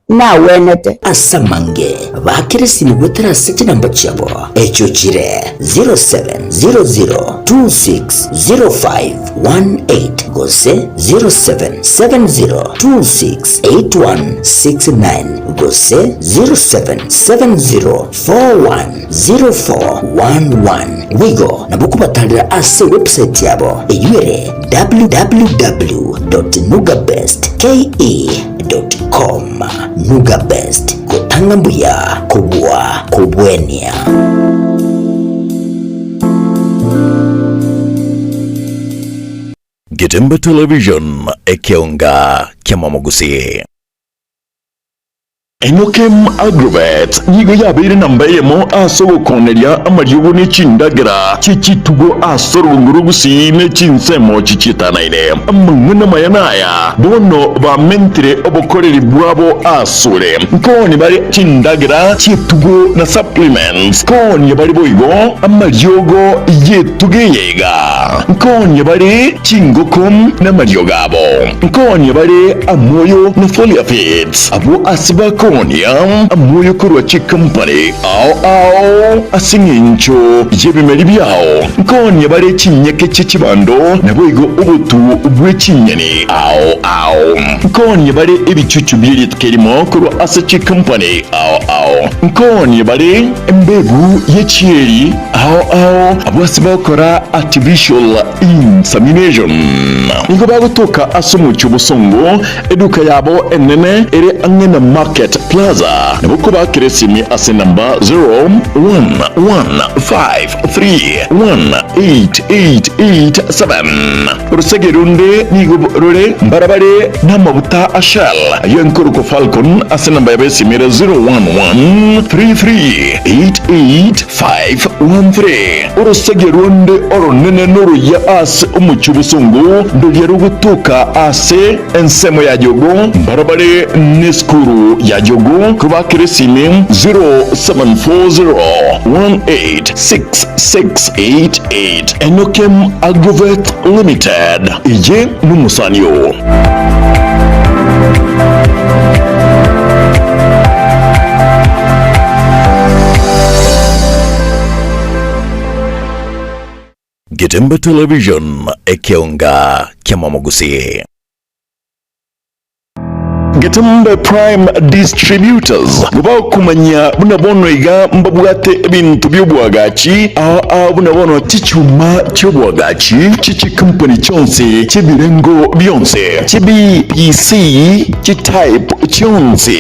Nagwenete. Ase amange baakere esimi goetera ase chinamba chiabo, echio chire 0700260518 gose 0770268169 gose 0770410411. Boigo nabo kobatarera ase ewebsite yabo eyio ere www.nugabestke.com. Nuga Best, gotanga mbuya kobua kobwenia. Getembe Television, ekeonga ki'amamogusii. Enokem Agrovet nigo yabeire namba eyemo ase ogokoneria amariogo ne chindagera chie chitugo ase orogongo rwa Gusii ne chinsemo chichietanaine. Amang'ana amaya naya, bono bamentire obokoreri bwabo asore. Nkooni bare chindagera chi'etugo na supplements, nkoonia bare boigo amariogo y'etugo eye iga, nkoonia bare chingoko namariogo abo, nkoonia bare amoyo na foliar feeds. Abwo ase bakoonia amoyo korwa chikampani ao ao ase engencho y'ebimeri biao, nkoonia bare chinyeke chie chibando, naboigo obotu bwe chinyeni ao ao. Nkoonia bare ebichuchu bie rituko erimo korwa ase chikampani ao ao. Nkoonia bare embegu ye chieri ao ao. Abwo ase bagokora artificial insemination nigo bagotoka ase omochie obosongo. Eduka yabo enene ere ang'e na Market Plaza. Nabo kobakera esimi ase enamba 0111531887. Orosege runde nigo rore mbarabare namabuta a Shell ayio enkorokwa Falcon ase enamba yabo esimi ere 0113388513. Orosege runde oronene noruya ase omochie obosongo ndoria rogotoka ase Ensemo ya Jogo mbarabare nesukuru ya Jogo kobakera esimi 0740186688 Enokem Agrovet Limited eye nomosani oo. Getembe Television, ekeonga kiamamogusii. Getembe Prime Distributors gobakumanya buna bono iga mbabwate ebinto bi'obwagachi ao ao buna bono chichuma chi'obwagachi chi'chikampani chionsi chi'ebirengo bionsi chi'BPC chi'type chionsi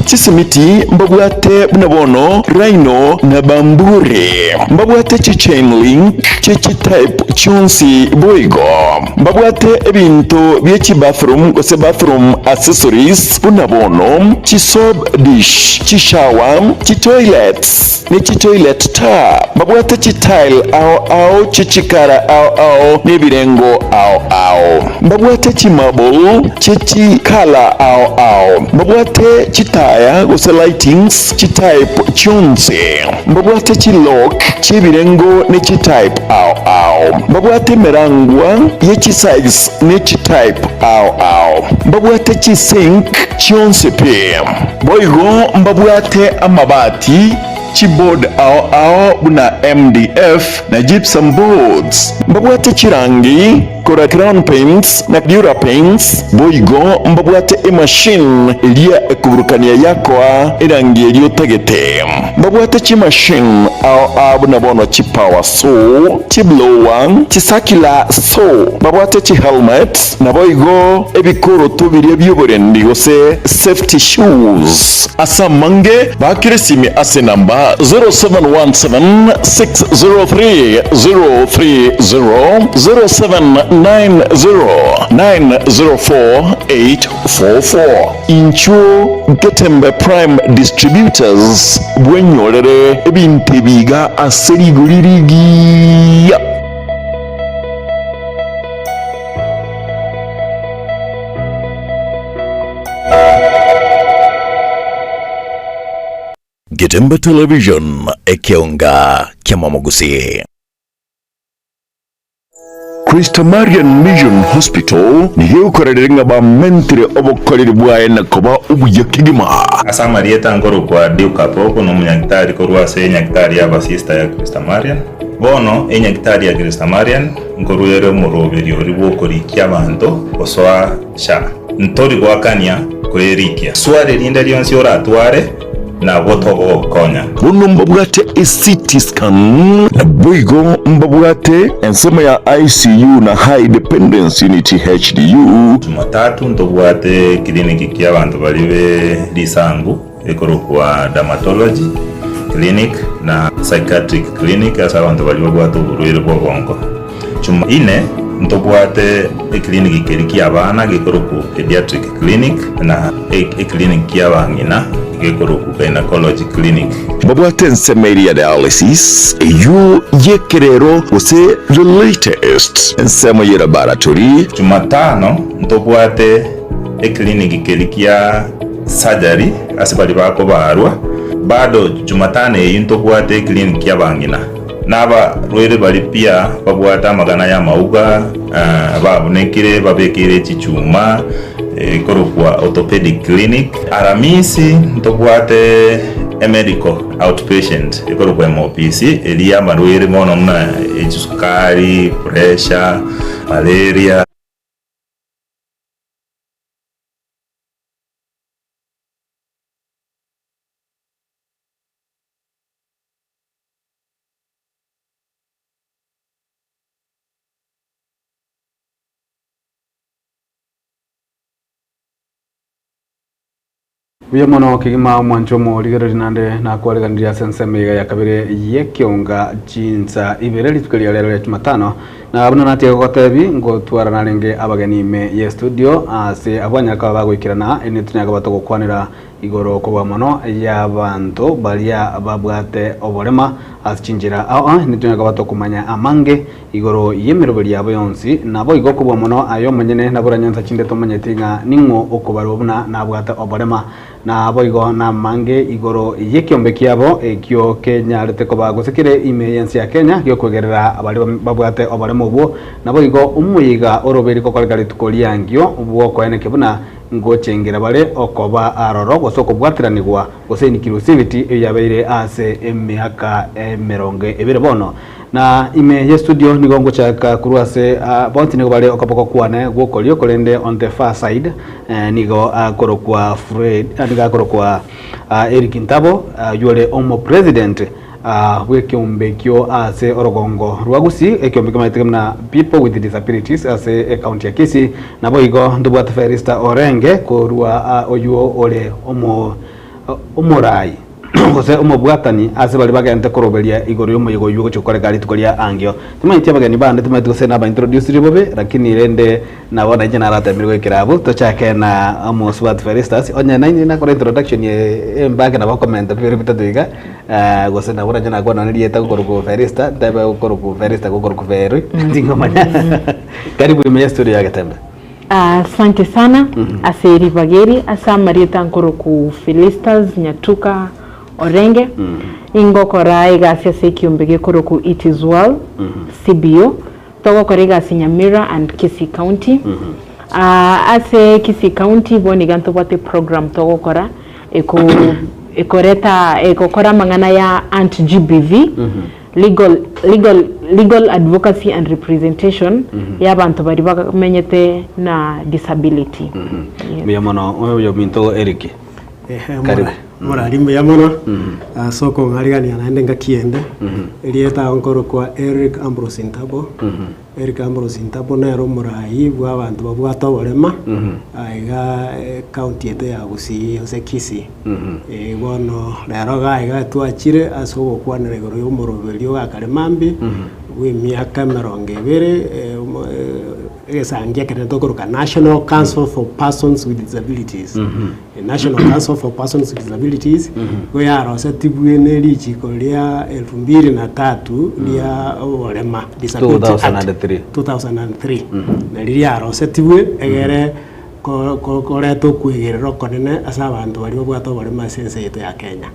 chisimiti mbabwate buna bono Rhino na Bamburi mbabwate chichain link chi'chitype chionsi boigo. Mbabwate ebinto bie chibathroom gose bathroom accessories buna bono chisoap dish, chishower, chitoilets ne chitoilet tap. Mbabwate chitile ao ao chichikara ao ao ne ebirengo ao ao. Mbabwate chimarble chie chikala ao ao. Mbabwate chitaya gose lightings chitype chionsi. Mbabwate chilock chi'ebirengo ne chitype ao ao. Mbabwate emerangwa ye chisize ne chitype ao ao. Mbabwate chisink chionsi pi. Boigo mbabwate amabati, chiboard ao ao buna MDF na gypsum boards. Mbabwate chirangi korwa Crown Paints na Dura Paints. Boigo mbabwate emachine eria ekoburukania yakoa erangi eria otagete. Mbabwate chimachine ao ao buna bono chipower saw, chiblower, chicircular saw. Mbabwate chihelmet, naboigo ebikoroto biria bi'oborendi gose safety shoes. Ase amange baakere esimi ase enamba 0717 603 030, 0790 904 844. Inchuo Getembe Prime Distributors bwenyorere ebinto ebi iga ase rigori rigiya. Getembe Television, ekeonga kiamamogusii. Christa Marian Mission Hospital nigo egokorerire ng'a bamentire obokoreri bwaye na koba obuya kegima. Ase amarieta nkorokwa Duke Apoko, nomonyagitari korwa ase enyagitari y'abasista ya Christa Marian. Bono enyagitari ya Christa Marian nkorwa ere omoroberio oria bw'okorikia abanto gosoa SHA. Ntori goakania kwerikia. Swali rinde rionsi oratware, nabwo togogokonya. Bono mbabwate eCT scan, naboigo mbabwate ensemo ya ICU na High Dependence Unit, HDU. Jumatatu ntobwate ekiliniki ki'abanto baria be risangu ekorokwa Dermatology Clinic na Psychiatric Clinic ase abanto baria babwate oborwaire bw'obongo. Jumaine ntobwate ekiliniki keria ki'abana gekorokwa Pediatric Clinic na ekiliniki ki'abang'ina gekorokwa Gynecology Clinic. Mbabwate ensemo eria ya dialysis, eyio y'ekerero gose the latest, ensemo ye laboratory. Jumatano ntobwate ekiliniki keria kia surgery ase baria bakobarwa. Bado Jumatano eyio ntobwate ekiliniki ki'abang'ina. Nabarwaire baria pia babwate amagana y'amauga, babunekire, babekeire chichuma, ekorokwa orthopedic clinic. Aramisi ntobwate emedical outpatient ekorokwa MOPC, eria y'amarwaire mono buna echisukari, pressure, malaria. Buya mono kegima omwancho omorigereria naende nakwareganirie ase ensemo iga ya kabere y'ekeonga chinsa ibere rituko ria rero ria Jumatano. Na buna natiga gogotebi ngotwara narenge abageni ime ye studio ase abwo banyare koba bagoikerana ere tonyare koba togokwanera Igoro kobua mono y'abanto baria babwate oborema ase chinchera ao ao, nitonyare koba tokomanya amange igoro y'emeroberi yabo yonsi, naboigo kobua mono aye omonyene naboranyansa chinde tomanyeti ng'a ning'o okobarwa buna nabwate oborema. Naboigo namange igoro y'ekiombe kiabo ekio kenyarete koba gose kere ime y'ense ya Kenya gi'okwegerera baria babwate oborema obwo, naboigo omoyega oroberi gokoreka rituko riangio bw'okoenekia buna Ngochengera bare okoba aroro, gose okobwatiranigwa, gose inclusivity eyio yabeire ase emiaka emerongo ebere bono. Na ime ye studio nigo ngochaka korwa ase bonsi nigo bare okoboko kwane gwokorio korende on the far side nigo akorokwa Fred nigo akorokwa Eric Ntabo oyio ore omo president bw'ekeombe ekio ase orogongo rwa Gusii, ekeombe kemanyete buna People with Disabilities ase ecounty ya Kisii. Naboigo ntobwate Felista Orenge korwa oyio ore omorai gose omobwatani ase baria bagente koroberia igoro y'omoyega oyio ogochia gokoreka rituko ria angio. Timanyeti abageni bande timanyeti gose naba introduciri bobe lakini rende Nabo nainche naratemirwe goikera abwo, tochake na omosubati Felistus, onye nainche nakora introduction eye embake nabo okomenta bibere bitato iga, gose nabo nainche nakwana nonye rieta gokorokwa Felista, ntebe gokorokwa Felista gokorokwa Feri, tingomanya. Karibu ime ya studio ya Getembe. Asante sana ase ribaga eri, ase amarieta nkorokwa Felistus Nyatuka Orenge, ingokora egasi ase ekiombe gekorokwa It is Well, CBO, Togokora egasi Nyamira and Kisii County. Ase Kisii County bono iga ntobwate eprogram togokora eko ekoreta egokora amang'ana ya anti GBV, legal legal legal advocacy and representation ya abanto baria bamenyete na disability. Yes. Mbuya mono oyominto Eric. Ehe, Karibu. Morari mbuya mono ase okong'arigania naende engaki ende. Erieta ao nkorokwa Eric Ambrose Ntabo. Eric Ambrose Ntabo nere omorai bw'abanto babwate oborema aiga ecounty yaito ya Gusii gose Kisii. Eh, bono rero iga iga twachire ase ogokwanera igoro ya omoroberio ogakare mambia bw'emiaka emerongo ebere egesangi ekenene tokoroka National Council for Persons with Disabilities. National Council for Persons with Disabilities nigo yarosetigwe ne richiko ria elfu mbili na tatu ria oborema, Disability Act 2003. 2003 nari riarosetigwe egere. ko- ko- koreta okwegerera okonene ase abanto baria babwate oboremo ase ense yaito ya Kenya.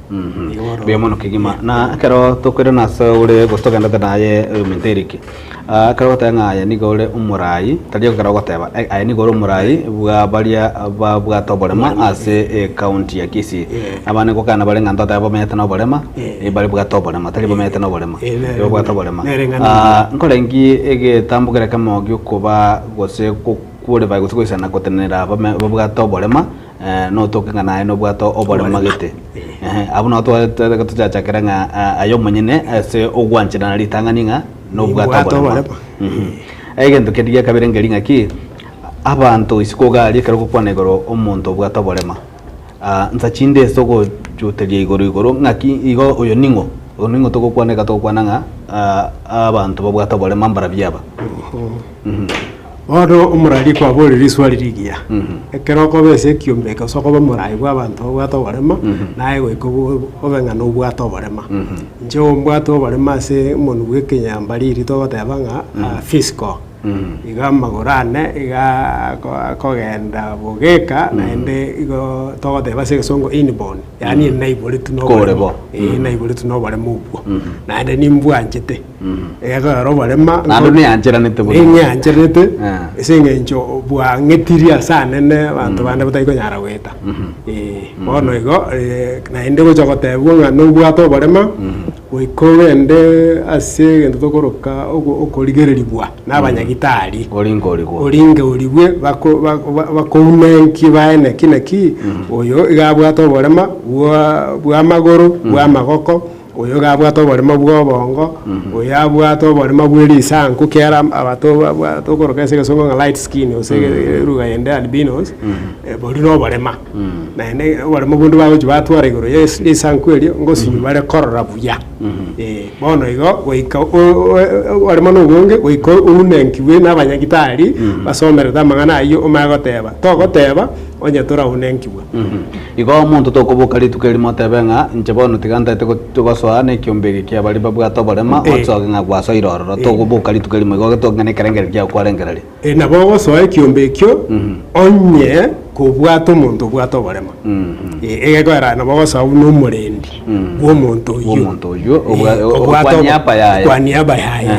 Igo bono. Mbuya mono kegima. Na ekero tokoirana ase ore gose togendete naye ominto Eric, ah, ekero ogoteba ng'a aye nigo ore omorai, tari ekero ogoteba, eh, aye nigo ore omorai bwa baria babwate oborema ase ecounty ya Kisii. Abande ngokana bare ng'a ntotebe bamenyete na oborema, eh, baria bwate oborema, tari bamenyete na oborema, Eh, nere- babwate oborema. nere ng'a Ah, nkorengi egetambo kere ekemo giokoba gose goqualify gose goisana gotenenera abame babwate oborema, Notoke ng'a naye nobwate oborema gete. Ehe, abwo nabo twa tochachakera ng'a aye omonyene ase ogwancherana ritang'ani ng'a nobwate Nimbwate oborema. oborema. Egento kende gia kabere nkeri ng'aki, abanto isiko iga aria ekero ogokwana igoro omonto obwate oborema, nsa chinde ase ogochuteria igoro igoro ng'aki igo oyo ning'o? Oyo ning'o togokwana iga togokwana ng'a abanto babwate oborema mbarabwo aba. Bono omorari kwaboria riswali rigiya, ekero okoba ase ekiombe eke gose okoba omorai bw'abanto babwate oborema, naye goika obe obe ng'a nobwate oborema. Inche ombwate oborema ase omonwe bwa ekenyambariri togoteba ng'a physical, iga amagoro ane iga ako akogenda bogeka naende igo togoteba ase egesongo inborn, yaani naiboretwe na Kore oborema, bo. eh naiboretwe na oborema obwo, naende nimbwanchete. Egekogera oborema Naende neancheranete bono. Ning'eancheranete Eh. ase eng'encho bwang'etirie ase anene abanto bande batari konyara goeta. Eh, bono igo eh, naende gocha gotebwa ng'a nobwate oborema, goika ogende ase egento tokoroka oko- okorigererigwa na abanyagitari. Oringe origwe. Oringe origwe bako ba- ba- bakounenkie bae naki naki, oyo iga abwate oborema bwa bwa amagoro, bwa amagoko, Oyo iga abwate oborimo bw'obongo, oyo abwate oborimo bwe risanku kera abato babwate okoroka ase egesongo ng'a light skin gose eruga yende albinos, boria na oborema. Naende oboremo bonde bagochia batwara igoro ya esi risanku erio, ngosinywa bare korora buya. Bono igo goika oboremo na obonge goika ounenkiwe na abanyagitari basomerete amang'ana ayio omanye goteba, togoteba onye toraunenkiwa. Igo omonto tokoboka rituko erimo otebe ng'a, Inche bono tiga ntaete gosoa nekiombe eke kia baria babwate oborema, otsoke ng'a gwasoire ororo. Tokoboka rituko erimo igo getoke ng'a nekerengererio kiao kwarengereria. Nabo ogosoa ekiombe ekio onye kobwate omonto obwate oborema. Egekoera nabo ogosoa buna omorendi bw'omonto oyio. Bw'omonto oyio, Obwate kwa niaba yaye. Kwa niaba yaye.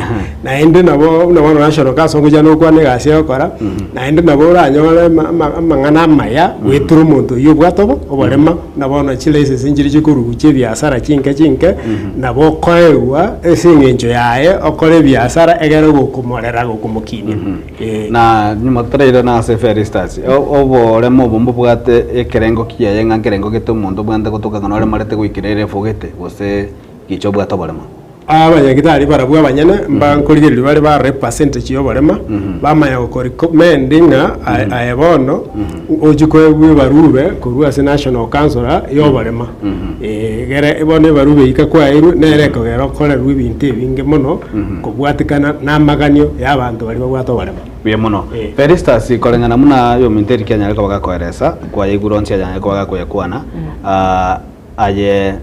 Naende nabo buna bono national council ngochia nokwana egasi egokora, naende nabo oranyore amang'ana amaya goetera omonto oyio obwate obo oborema, buna bono chilicence nchiria chikorwa chia ebiasara chinke chinke, nabo okoegwa ase eng'encho yaye okore ebiasara egere gokomorera gokomokinia. Eh. Na nyuma totarairana ase Felistus, oboremo obo mbobwate ekerengo kiaye ng'a nkerengo gete omonto obwenerete gotoka ng'a noremarete goikera erefu gete, gose gicha obwate oboremo. Abanyagitari barabwo abanyene mbankorigereria bare barore epercentage y'oborema, bamanya gokorecommend ng'a aye bono ochie koegwa ebarube korwa ase National Council y'oborema. Egere bono ebarube eyio kakwaeirwe nere ekogera okorerwe ebinto ebinge mono kobwatikana na amaganio ya abanto baria babwate oborema. Buya mono. Felistus, koreng'ana buna oyominto Eric anyare koba gakoeresa, kwayaigure onsi anyare koba gakoyakwana, aye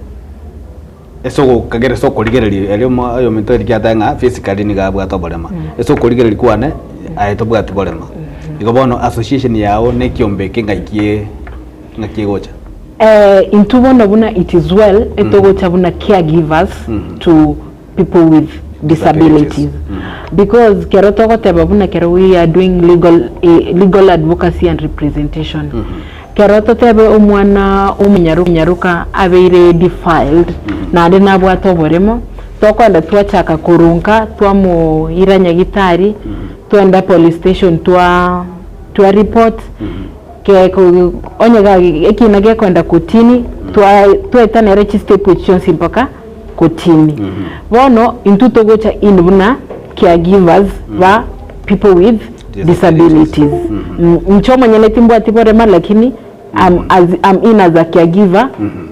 Ase ogokagera ase okorigereria erio omo oyominto erikia atebe ng'a physically nigo abwate oborema. Ase okorigereria kwane aye tobwati borema. Igo bono association yago na ekiombe eke ng'ai kie ng'aki egocha? Eh, intwe bono buna it is well etogocha buna caregivers to people with disabilities because kero togoteba buna kero we are doing legal, eh, legal advocacy and representation Kero totebe omwana omonyaroka abeire defiled, naende nabwate oboremo, tokoenda twachaka korunka twamoira nyagitari, twenda police station twa twa report, ke ko onye ga ekina gekoenda kotini, twa twaeta nere chistep echi chionsi mpaka kotini. Bono intwe togocha in buna caregivers ba people with disabilities. Inche omonyene timbwati borema lakini I'm as I'm in as a caregiver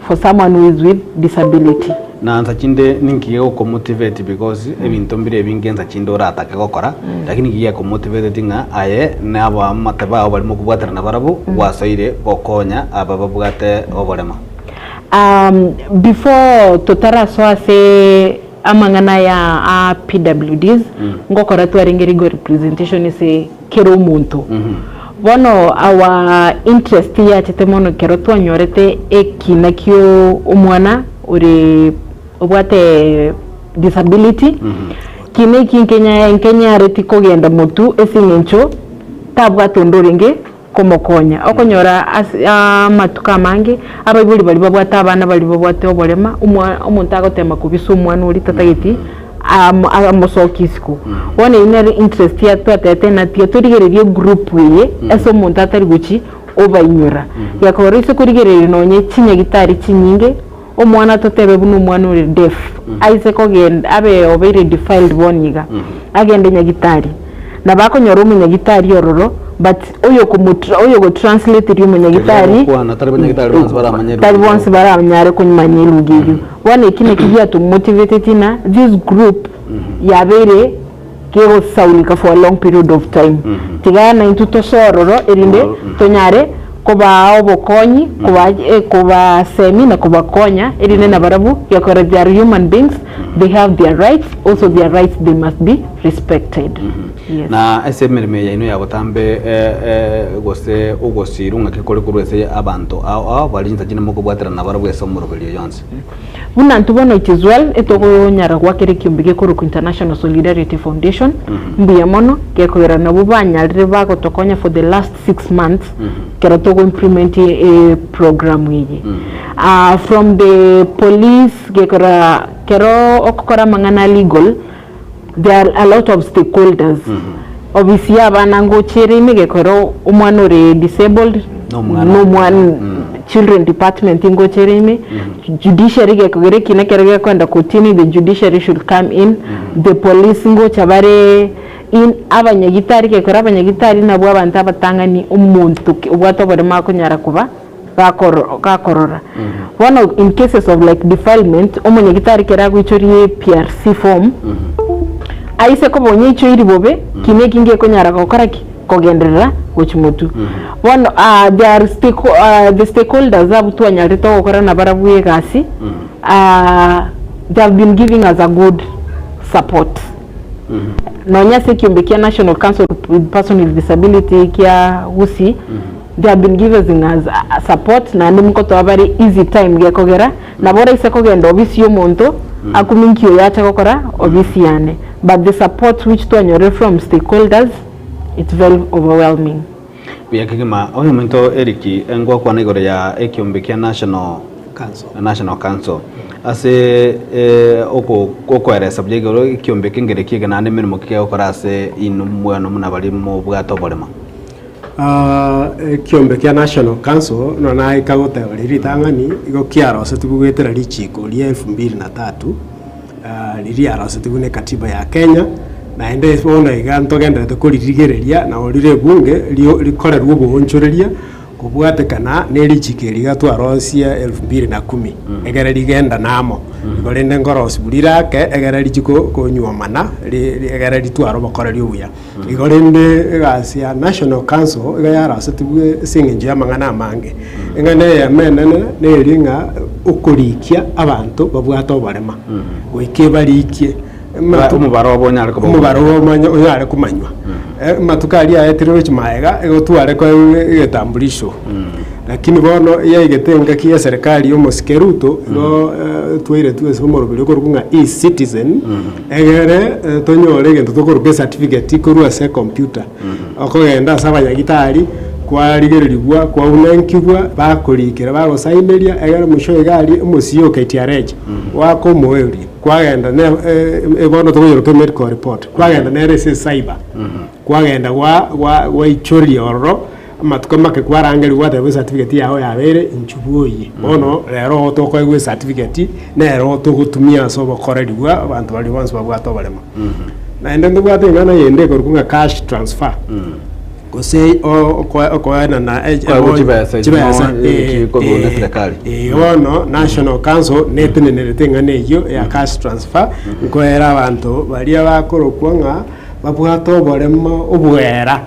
for someone who is with disability. Na nsa chinde ninki gegokomotivate because ebinto mbire ebinge nsa chinde oratake gokora lakini ninki gekomotivateti ng'a aye na abaamate bao baria mokobwaterana barabwo gwasoire gokonya aba babwate oborema? Before totarasoa ase amang'ana aya a PWDs, ngokora twarenge legal representation ase kera omonto. Bono our interest yachete mono ekero twanyorete ekina kio omwana ore obwate disability, kina eki nkenya nkenyareti kogenda motwe ase eng'encho tabwate onde orenge komokonya. Okonyora ase amatuko amange, abaibori baria babwate abana baria babwate oborema, omwa omonto agotema kobisa omwana oria tatageti amo amosokie isiko. Bono eyio nere interest ya twatebete ng'a tiga torigererie egroup eye ase omonto atari gochi obainyora. Gekogera ase korigereria nonye chinyagitari chinyinge, omwana totebe buna omwana ore deaf, aise kogenda abe obeire defiled bono iga, agende nyagitari, nabo akonyora omonyagitari ororo but oyokomotra oyogotranslateria omonyagitari Kwana tari banyagitari bonsi baramanye tari bonsi baranyare komanya eluga eyio. Bono eki nakio giatomotivateti ng'a this group yabeire kegosaulika for a long period of time. Tiga naintwe tosoe ororo erinde tonyare kobaa obokonyi, koba kobasemia na kobakonya erinde nabarabwo gekogera they are human beings, they have their rights, also their rights they must be respected. Yes. Na ase emeremo eye yaino ya botambe gose ogosiirwa ng'aki kore korwa ase abanto ao ao baria chinsa chinde mokobwaterana nabarabwo ase omoroberio oyo onsi. Buna intwe bono it is well etokonyara goakera ekiombe gekorokwa International Solidarity Foundation mbuya mono gekogera nabwo banyarire bagotokonya for the last 6 months ekero togo implement eprogram eye. From the police gekogera kero okokora amang'ana a legal there are a lot of stakeholders obisi ya abana ngocha ere ime gekogera omwana ore disabled nomwana children department ngocha ere ime judiciary gekogera ekina ekero gekoenda kotini the judiciary should come in the police ngocha bare in abanyagitari gekogera abanyagitari nabwo abanto abatang'ani omonto ki obwate oboremo akonyara koba gakoro gakorora. Bono in cases of like defilement, omonyagitari kere agoichoria PRC form, aise koba onyeichoiri bobe, kina eki ngekonyara gokora ki? Kogenderera gochia motwe. Bono there are stake the stakeholders abwo twanyarete gokora nabarabwo egasi, they have been giving us a good support. Nonya ase ekiombe kia National Council with Person with Disability kia Gusii, They have been giving us support naende nkotoa bare easy time gekogera nabo oraise kogenda obisi ya omonto akume inki oyo ache gokora obisi yane but the support which twanyorire from stakeholders it's very overwhelming. Buya kegima, oyominto Eric ngwakwana igoro ya ekiombe kia National National Council ase okoeresa buya igoro ekiombe eke nkere kiege naende emeremo ki kegokora ase inwe mweno buna baria mobwate oboremo. Ekiombe kia National Council nonya naika goteba riria ritang'ani, igo kiarosetigwe goetera richiko ria elfu mbili na tatu, riria riarosetigwe na ekatiba ya Kenya, naende bono iga ntogendererete koririgereria nabo rire ebunge rio rikorerwe oboonchoreria kobwatekana na erichiko eri iga twarosia elfu mbili na kumi, egere rigendane amo. Igo rende nkorosiwu rire ake egere richi ko konyuomana ri ri egere ritware obokoreri obuya. Igo rende egasi ya National Council iga yarasetigwe ase eng'encho y'amang'ana amange. Eng'ana eyemo enene neri ng'a okorikia abanto babwate oborema, goika ebarikie Omobaro obo onyare koba omobaro obo omanye onyare komanywa. Amatuko aria aetire gochia magega, igo tware koegwa egetambulisho. Lakini bono yaigete engaki ya serikali ya omosike Ruto, igo twairetwe ase omoroberi okorokwa ng'a eCitizen, Egere tonyore egento tokoroka ecertificate korwa ase ecomputer, okogenda ase abanyagitari, kwarigererigwa, kwaunenkigwa, bakorikera, bagosaineria, egere mwisho iga aria omosio o KTRH, goaka omoerio, kwagenda ne bono tokoyeroka emedical report, kwagenda nere ase ecyber, kwagenda gwa gwa gwaichoria ororo. Amatuko make kwarangerigwa gwatebwa ecertificate yao yabeire inchuo bwoyie. Bono rero igo tokoegwa ecertificate nero togotumia ase obokoreri bwa abanto baria bonsi babwate oboremo. Naende ntobwate eng'ana yende ekorokwa ng'a cash transfer, gose okoenana Koegwa chibesa echio chibesa no, chikorwa na serikali. bono National Council netenenerete eng'ana eyio ya cash transfer, nkoera abanto baria bakorokwa ng'a babwate oboremo obwera.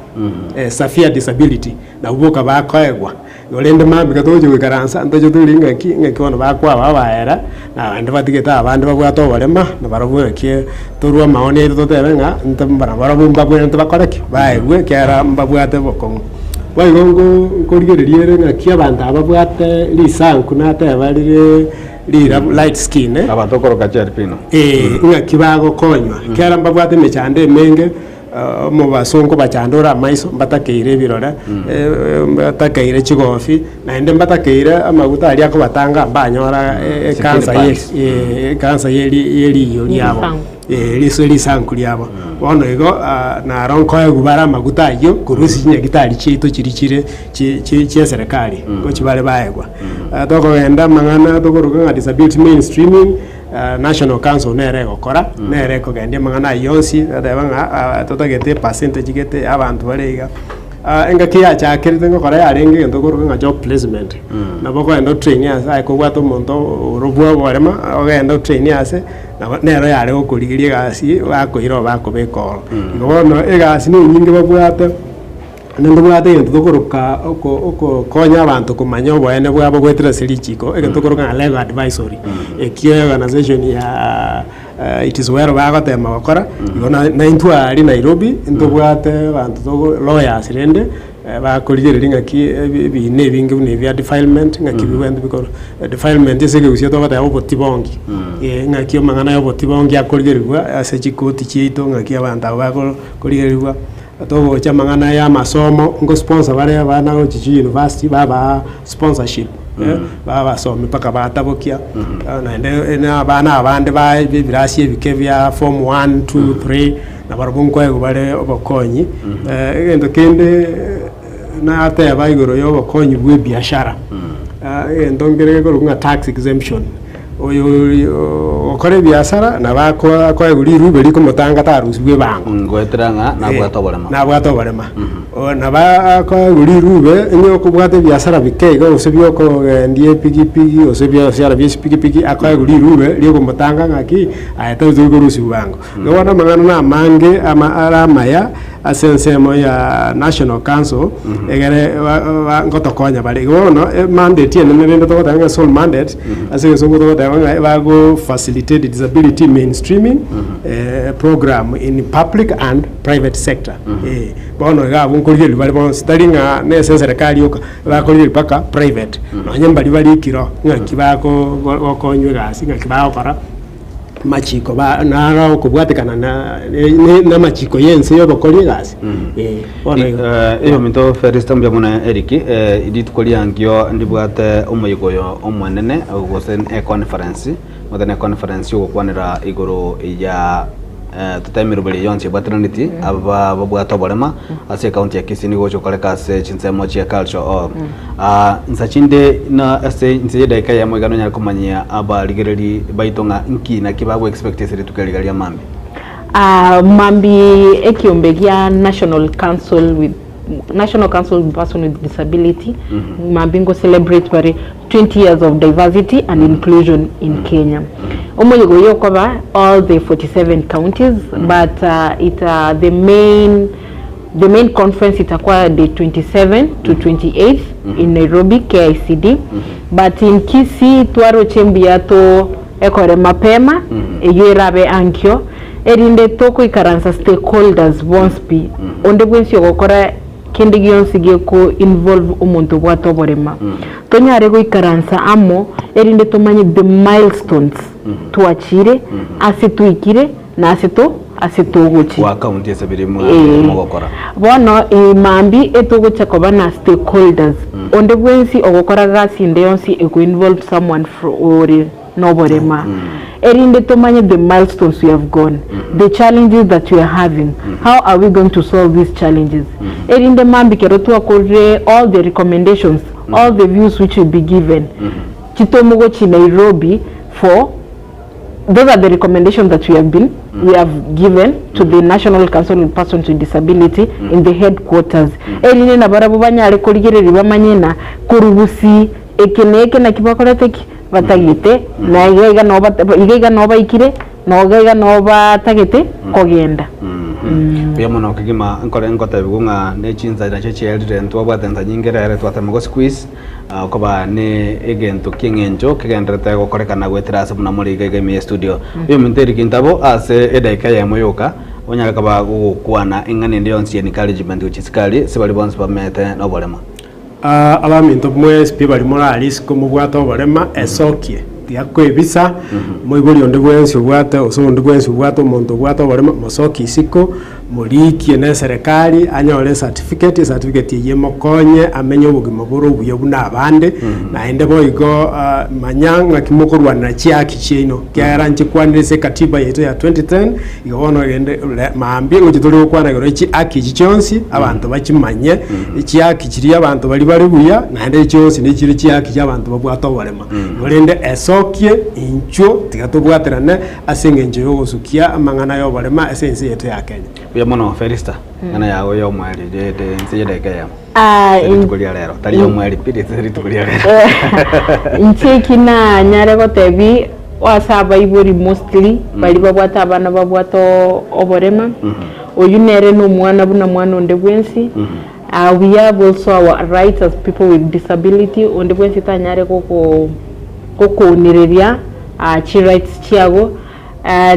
Severe disability, nabwo boka bakoegwa. Korende mambia togochia goikaransa, ntoche tore ng'aki, ng'aki bono bakwaba abaera, na abande batigete abande babwate oborema, na barobwo ng'aki torwe amaoni aito totebe ng'a nto mbara barobwo mbabwenerete bakore ki? Baegwe ekiagera mbabwate obokong'u. Boigo nko nkorigereria ere ng'aki abanto aba babwate risanku nateba rire rirabu light skin. Abanto okoroka chialbino. Ee, ng'aki bagokonywa, ekiagera mbabwate emechando emenge, omobaso nkobachanda ore amaiso, mbatakeire ebirore, mbatakeire chigofi, naende mbatakeire amaguta aria akobatanga mbanyora ekansa ye ekansa ye riiyo riabo, ase risanku riabo. Bono igo naro nkoegwa bare amaguta ayio korwa ase chinyagitari chiaito chiria chire chi'eserekari, ngochia bare baegwa. Tokogenda amang'ana tokoroka ng'a disability mainstreaming, National Council nere egokora, nere ekogendia amang'ana ayio onsi, egoteba ng'a totagete epercentage gete ya abanto bare iga. Engaki yachakerete ngokora yarenge egento okorokwa ng'a job placement, nabo okogenda otrain ase aye kobwate omonto ore bwa oborema, ogende otrain ase, nabo nero yare gokorigeria egasi, bakoira oo bakobeka oro. Igo bono egasi na enyinge babwate. Naende ntobwate egento tokoroka oko okokonya abanto komanya oboene bwabo goetera ase richiko, egento tokoroka ng'a legal advisory, ekio organization ya it is well bagotema gokora, igo na naintwe aria Nairobi, ntobwate abanto togo lawyers rende, bakorigereria ng'aki ebi ebina ebinge buna ebia defilement, ng'aki bibwenerete bikorwa. Defilement ase ekegusii togoteba obotibongi, ng'aki amang'ana ya obotibongi akorigerigwa ase chikoti chiaito, ng'aki abanto abwo bako korigerigwa. Togocha amang'ana ya amasomo, nko sponsor bare abana gochia chiuniversity babaa sponsorship babasomi mpaka batabokia, naende na abana abande ba ebirasi ebike bia form one, two, three, nabarabwo nkoegwa bare obokonyi. Egento kende nateba igoro ya obokonyi bwa ebiashara, egento nkere gekorokwa ng'a tax exemption. Oyo ogokora ebiasara nabo akoegwa rirube rikomotanga tarusigwe ebango. Goetera ng'a nabwate oborema. Nabwate oborema. Nabo akoegwa rirube onye okobwata ebiasara bike iga gose bia okogendia epigipigi gose ebiasara bia echipigipigi akoegwa rirube riokomotanga ng'aki aye tari tori korusigwa bango. Igo bono amang'ana na amange ama are amaya ase ensemo ya National Council egere ngotokonya bare. Igo bono emandate enene rende togoteba ng'a sole mandate ase egesongo togoteba ng'a bago facilitate disability mainstreaming program in public and private sector. Bono iga abwo nkorigereria bare bonsi tari ng'a nese eserekari yoka, bakorigereria mpaka private nonye mbaria barikire oo ng'aki bako gokonywa egasi ng'aki bagokora. Amachiko ba naro okobwatekana na namachiko y'ense y'obokori egasi. Eh, bono igo. Eyominto Felista mbuya mono Eric, rituko riankio ndibwate omoyega oyo omonene gose econference, omanyete ne econference yogokwanera igoro ya totebe emeroberi eye yonsi ebwateraneti aba babwate oborema ase ecounty ya Kisii nigo ogocha gokoreka ase chinsemo chia culture hall. Nsa chinde na ase inse y'edaika eyemo iga nonyare komanyia abarigereri baito ng'a nki naki bago expect ase rituko eri iga ria mambia. Mambia ekiombe gia National Council with National Council of Person with Disability mambia ngo celebrate bare 20 years of diversity and inclusion in Kenya. Omoyega oyio okoba all the 47 counties but it the main The main conference itakuwa date 27 to 28 in Nairobi KICD but in Kisii twaroche mbuya to ekore mapema eyio erabe ankio erinde tokoikaransa stakeholders bonsi pi onde bwensi ogokora kende gionsi geko involve omonto obwate oborema tonyare goikaransa amo erinde tomanye the milestones twachire ase twaikire na ase to ase togochia. Gwa county ase biria Ee. mogokora. Bono mambia etogocha koba na stakeholders, onde bwensi ogokora gasi ende yonsi eko involve someone fro ore noborema, erinde tomanye the milestones we have gone, the challenges that we are having, how are we going to solve these challenges, erinde mambia kero twakorire all the recommendations, all the views which will be given, chitomogochia Nairobi for Those are the recommendations that we have been we have given to the National Council on Persons with Disability in the headquarters. Erinde nabarabwo banyare korigereria bamanye na korugusi eke na eke naki bakorete ki? Batagete na iga iga noo bata iga iga noo baikire na iga iga noo batagete kogenda. Mbuya mono kegima nkore ngotebiwa ng'a ne chinsa nachio chiaerire ntwabwate ensa nyinge rero twatema go squeeze Okoba ne egento ki'eng'encho kegendererete gokorekana goetera ase buna more iga iga ime ye studio. Oyominto Eric Ntabo ase edaika eyemo yoka. Onyare koba gogokwana eng'ana ende yonsi ya encouragement gochia esikari ase baria bonsi bamete noborema. Aa abaminto mwensi pi baria morare isiko mobwate oborema, esokie, tiga koebisa, moibori onde bwensi obwate gose onde bwensi obwate omonto obwate oborema, mosokie isiko, morikie na eserekari anyore ecertificate, ecertificate eyio emokonye amenye obogima bore obuya buna abande, naende boigo manya ng'aki mokorwanera chihaki chiaino, ekiagera nchikwanire ase ekatiba yaito ya 2010, Igo bono rende mambia ngochia tore gokwana igoro ye chihaki echi chionsi, abanto bachimanye, chihaki chiria abanto baria bare buya, naende chionsi nechire chihaki chia abanto babwate oborema. Igo rende esokie inchuo tiga tobwaterane ase eng'encho ya ogosukia amang'ana ya oborema ase ense yaito ya Kenya. Mbuya mono Felista, ng'ana yago ya omweri rende ense y'edageka eyemo. Ah, Ase rituko ria rero, tari ya omweri pi, ase rituko ria rero. Inche eki nanyare gotebi ase abaibori mostly baria babwate abana babwate oborema, oyio nere na omwana buna mwana onde bwensi, we have also our rights as people with disability, onde bwensi tanyare goko gokounereria chirights chiago.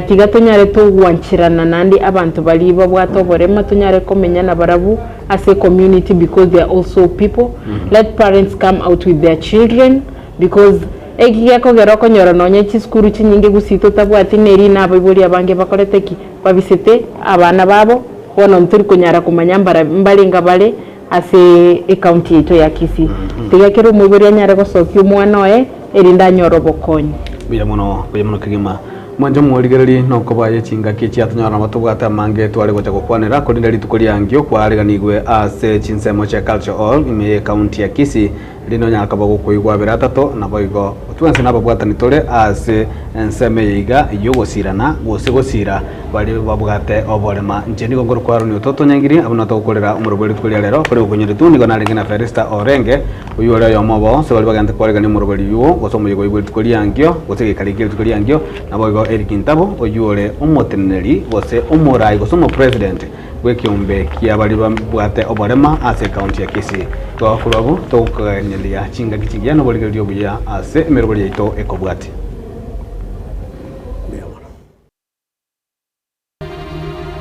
Tiga tonyare togwancherana naende abanto baria babwate oborema tonyare komenya nabarabwo ase ecommunity because they are also people. Let parents come out with their children because eki gekogera okonyora nonye chisukuru chinyinge gusii totabwati neri na abaibori abange bakorete ki? Babisete abana babo bono ntori konyara komanya mbara mbarenga bare ase ecounty yaito ya Kisii. Tiga kera omoibori anyare gosokia omwana oye erinde anyore obokonyi. Mbuya mono, mbuya mono kegima. Mwanche omorigererie nokoba aye chingaki chiatonyora nabo tobwate amange tware gocha gokwanera korende rituko riangio kwaariganigwe ase chinsemo chia Culture Hall ime ye county ya Kisii rinde onyare koba gokoigwa abere atato naboigo twensi nababwatani tore ase ensemo eye iga yogosirana gose gosira Baria babwate oborema. Inche nigo nkorokwa Aroni ototonyangiri, abwo natogokorera omorero bwe rituko ria rero. Kore gokonyeretu nigo narenge na Felista orenge, oyio ore oyomo obo ase baria bagente koaregania omoroberi oyio, gose omoyega oyio bwe rituko ri'ankio, gose egekari kie rituko ri'ankio, naboigo Eric Ntabo, oyio ore omoteneneri, gose omorai, gose omopresident bw'ekeombe kia baria babwate oborema ase ecounty ya Kisii. Igo korwa abwo togokaganyeria chingaki chingiya na oborigereria obuya ase emeroberi yaito ekobwatia.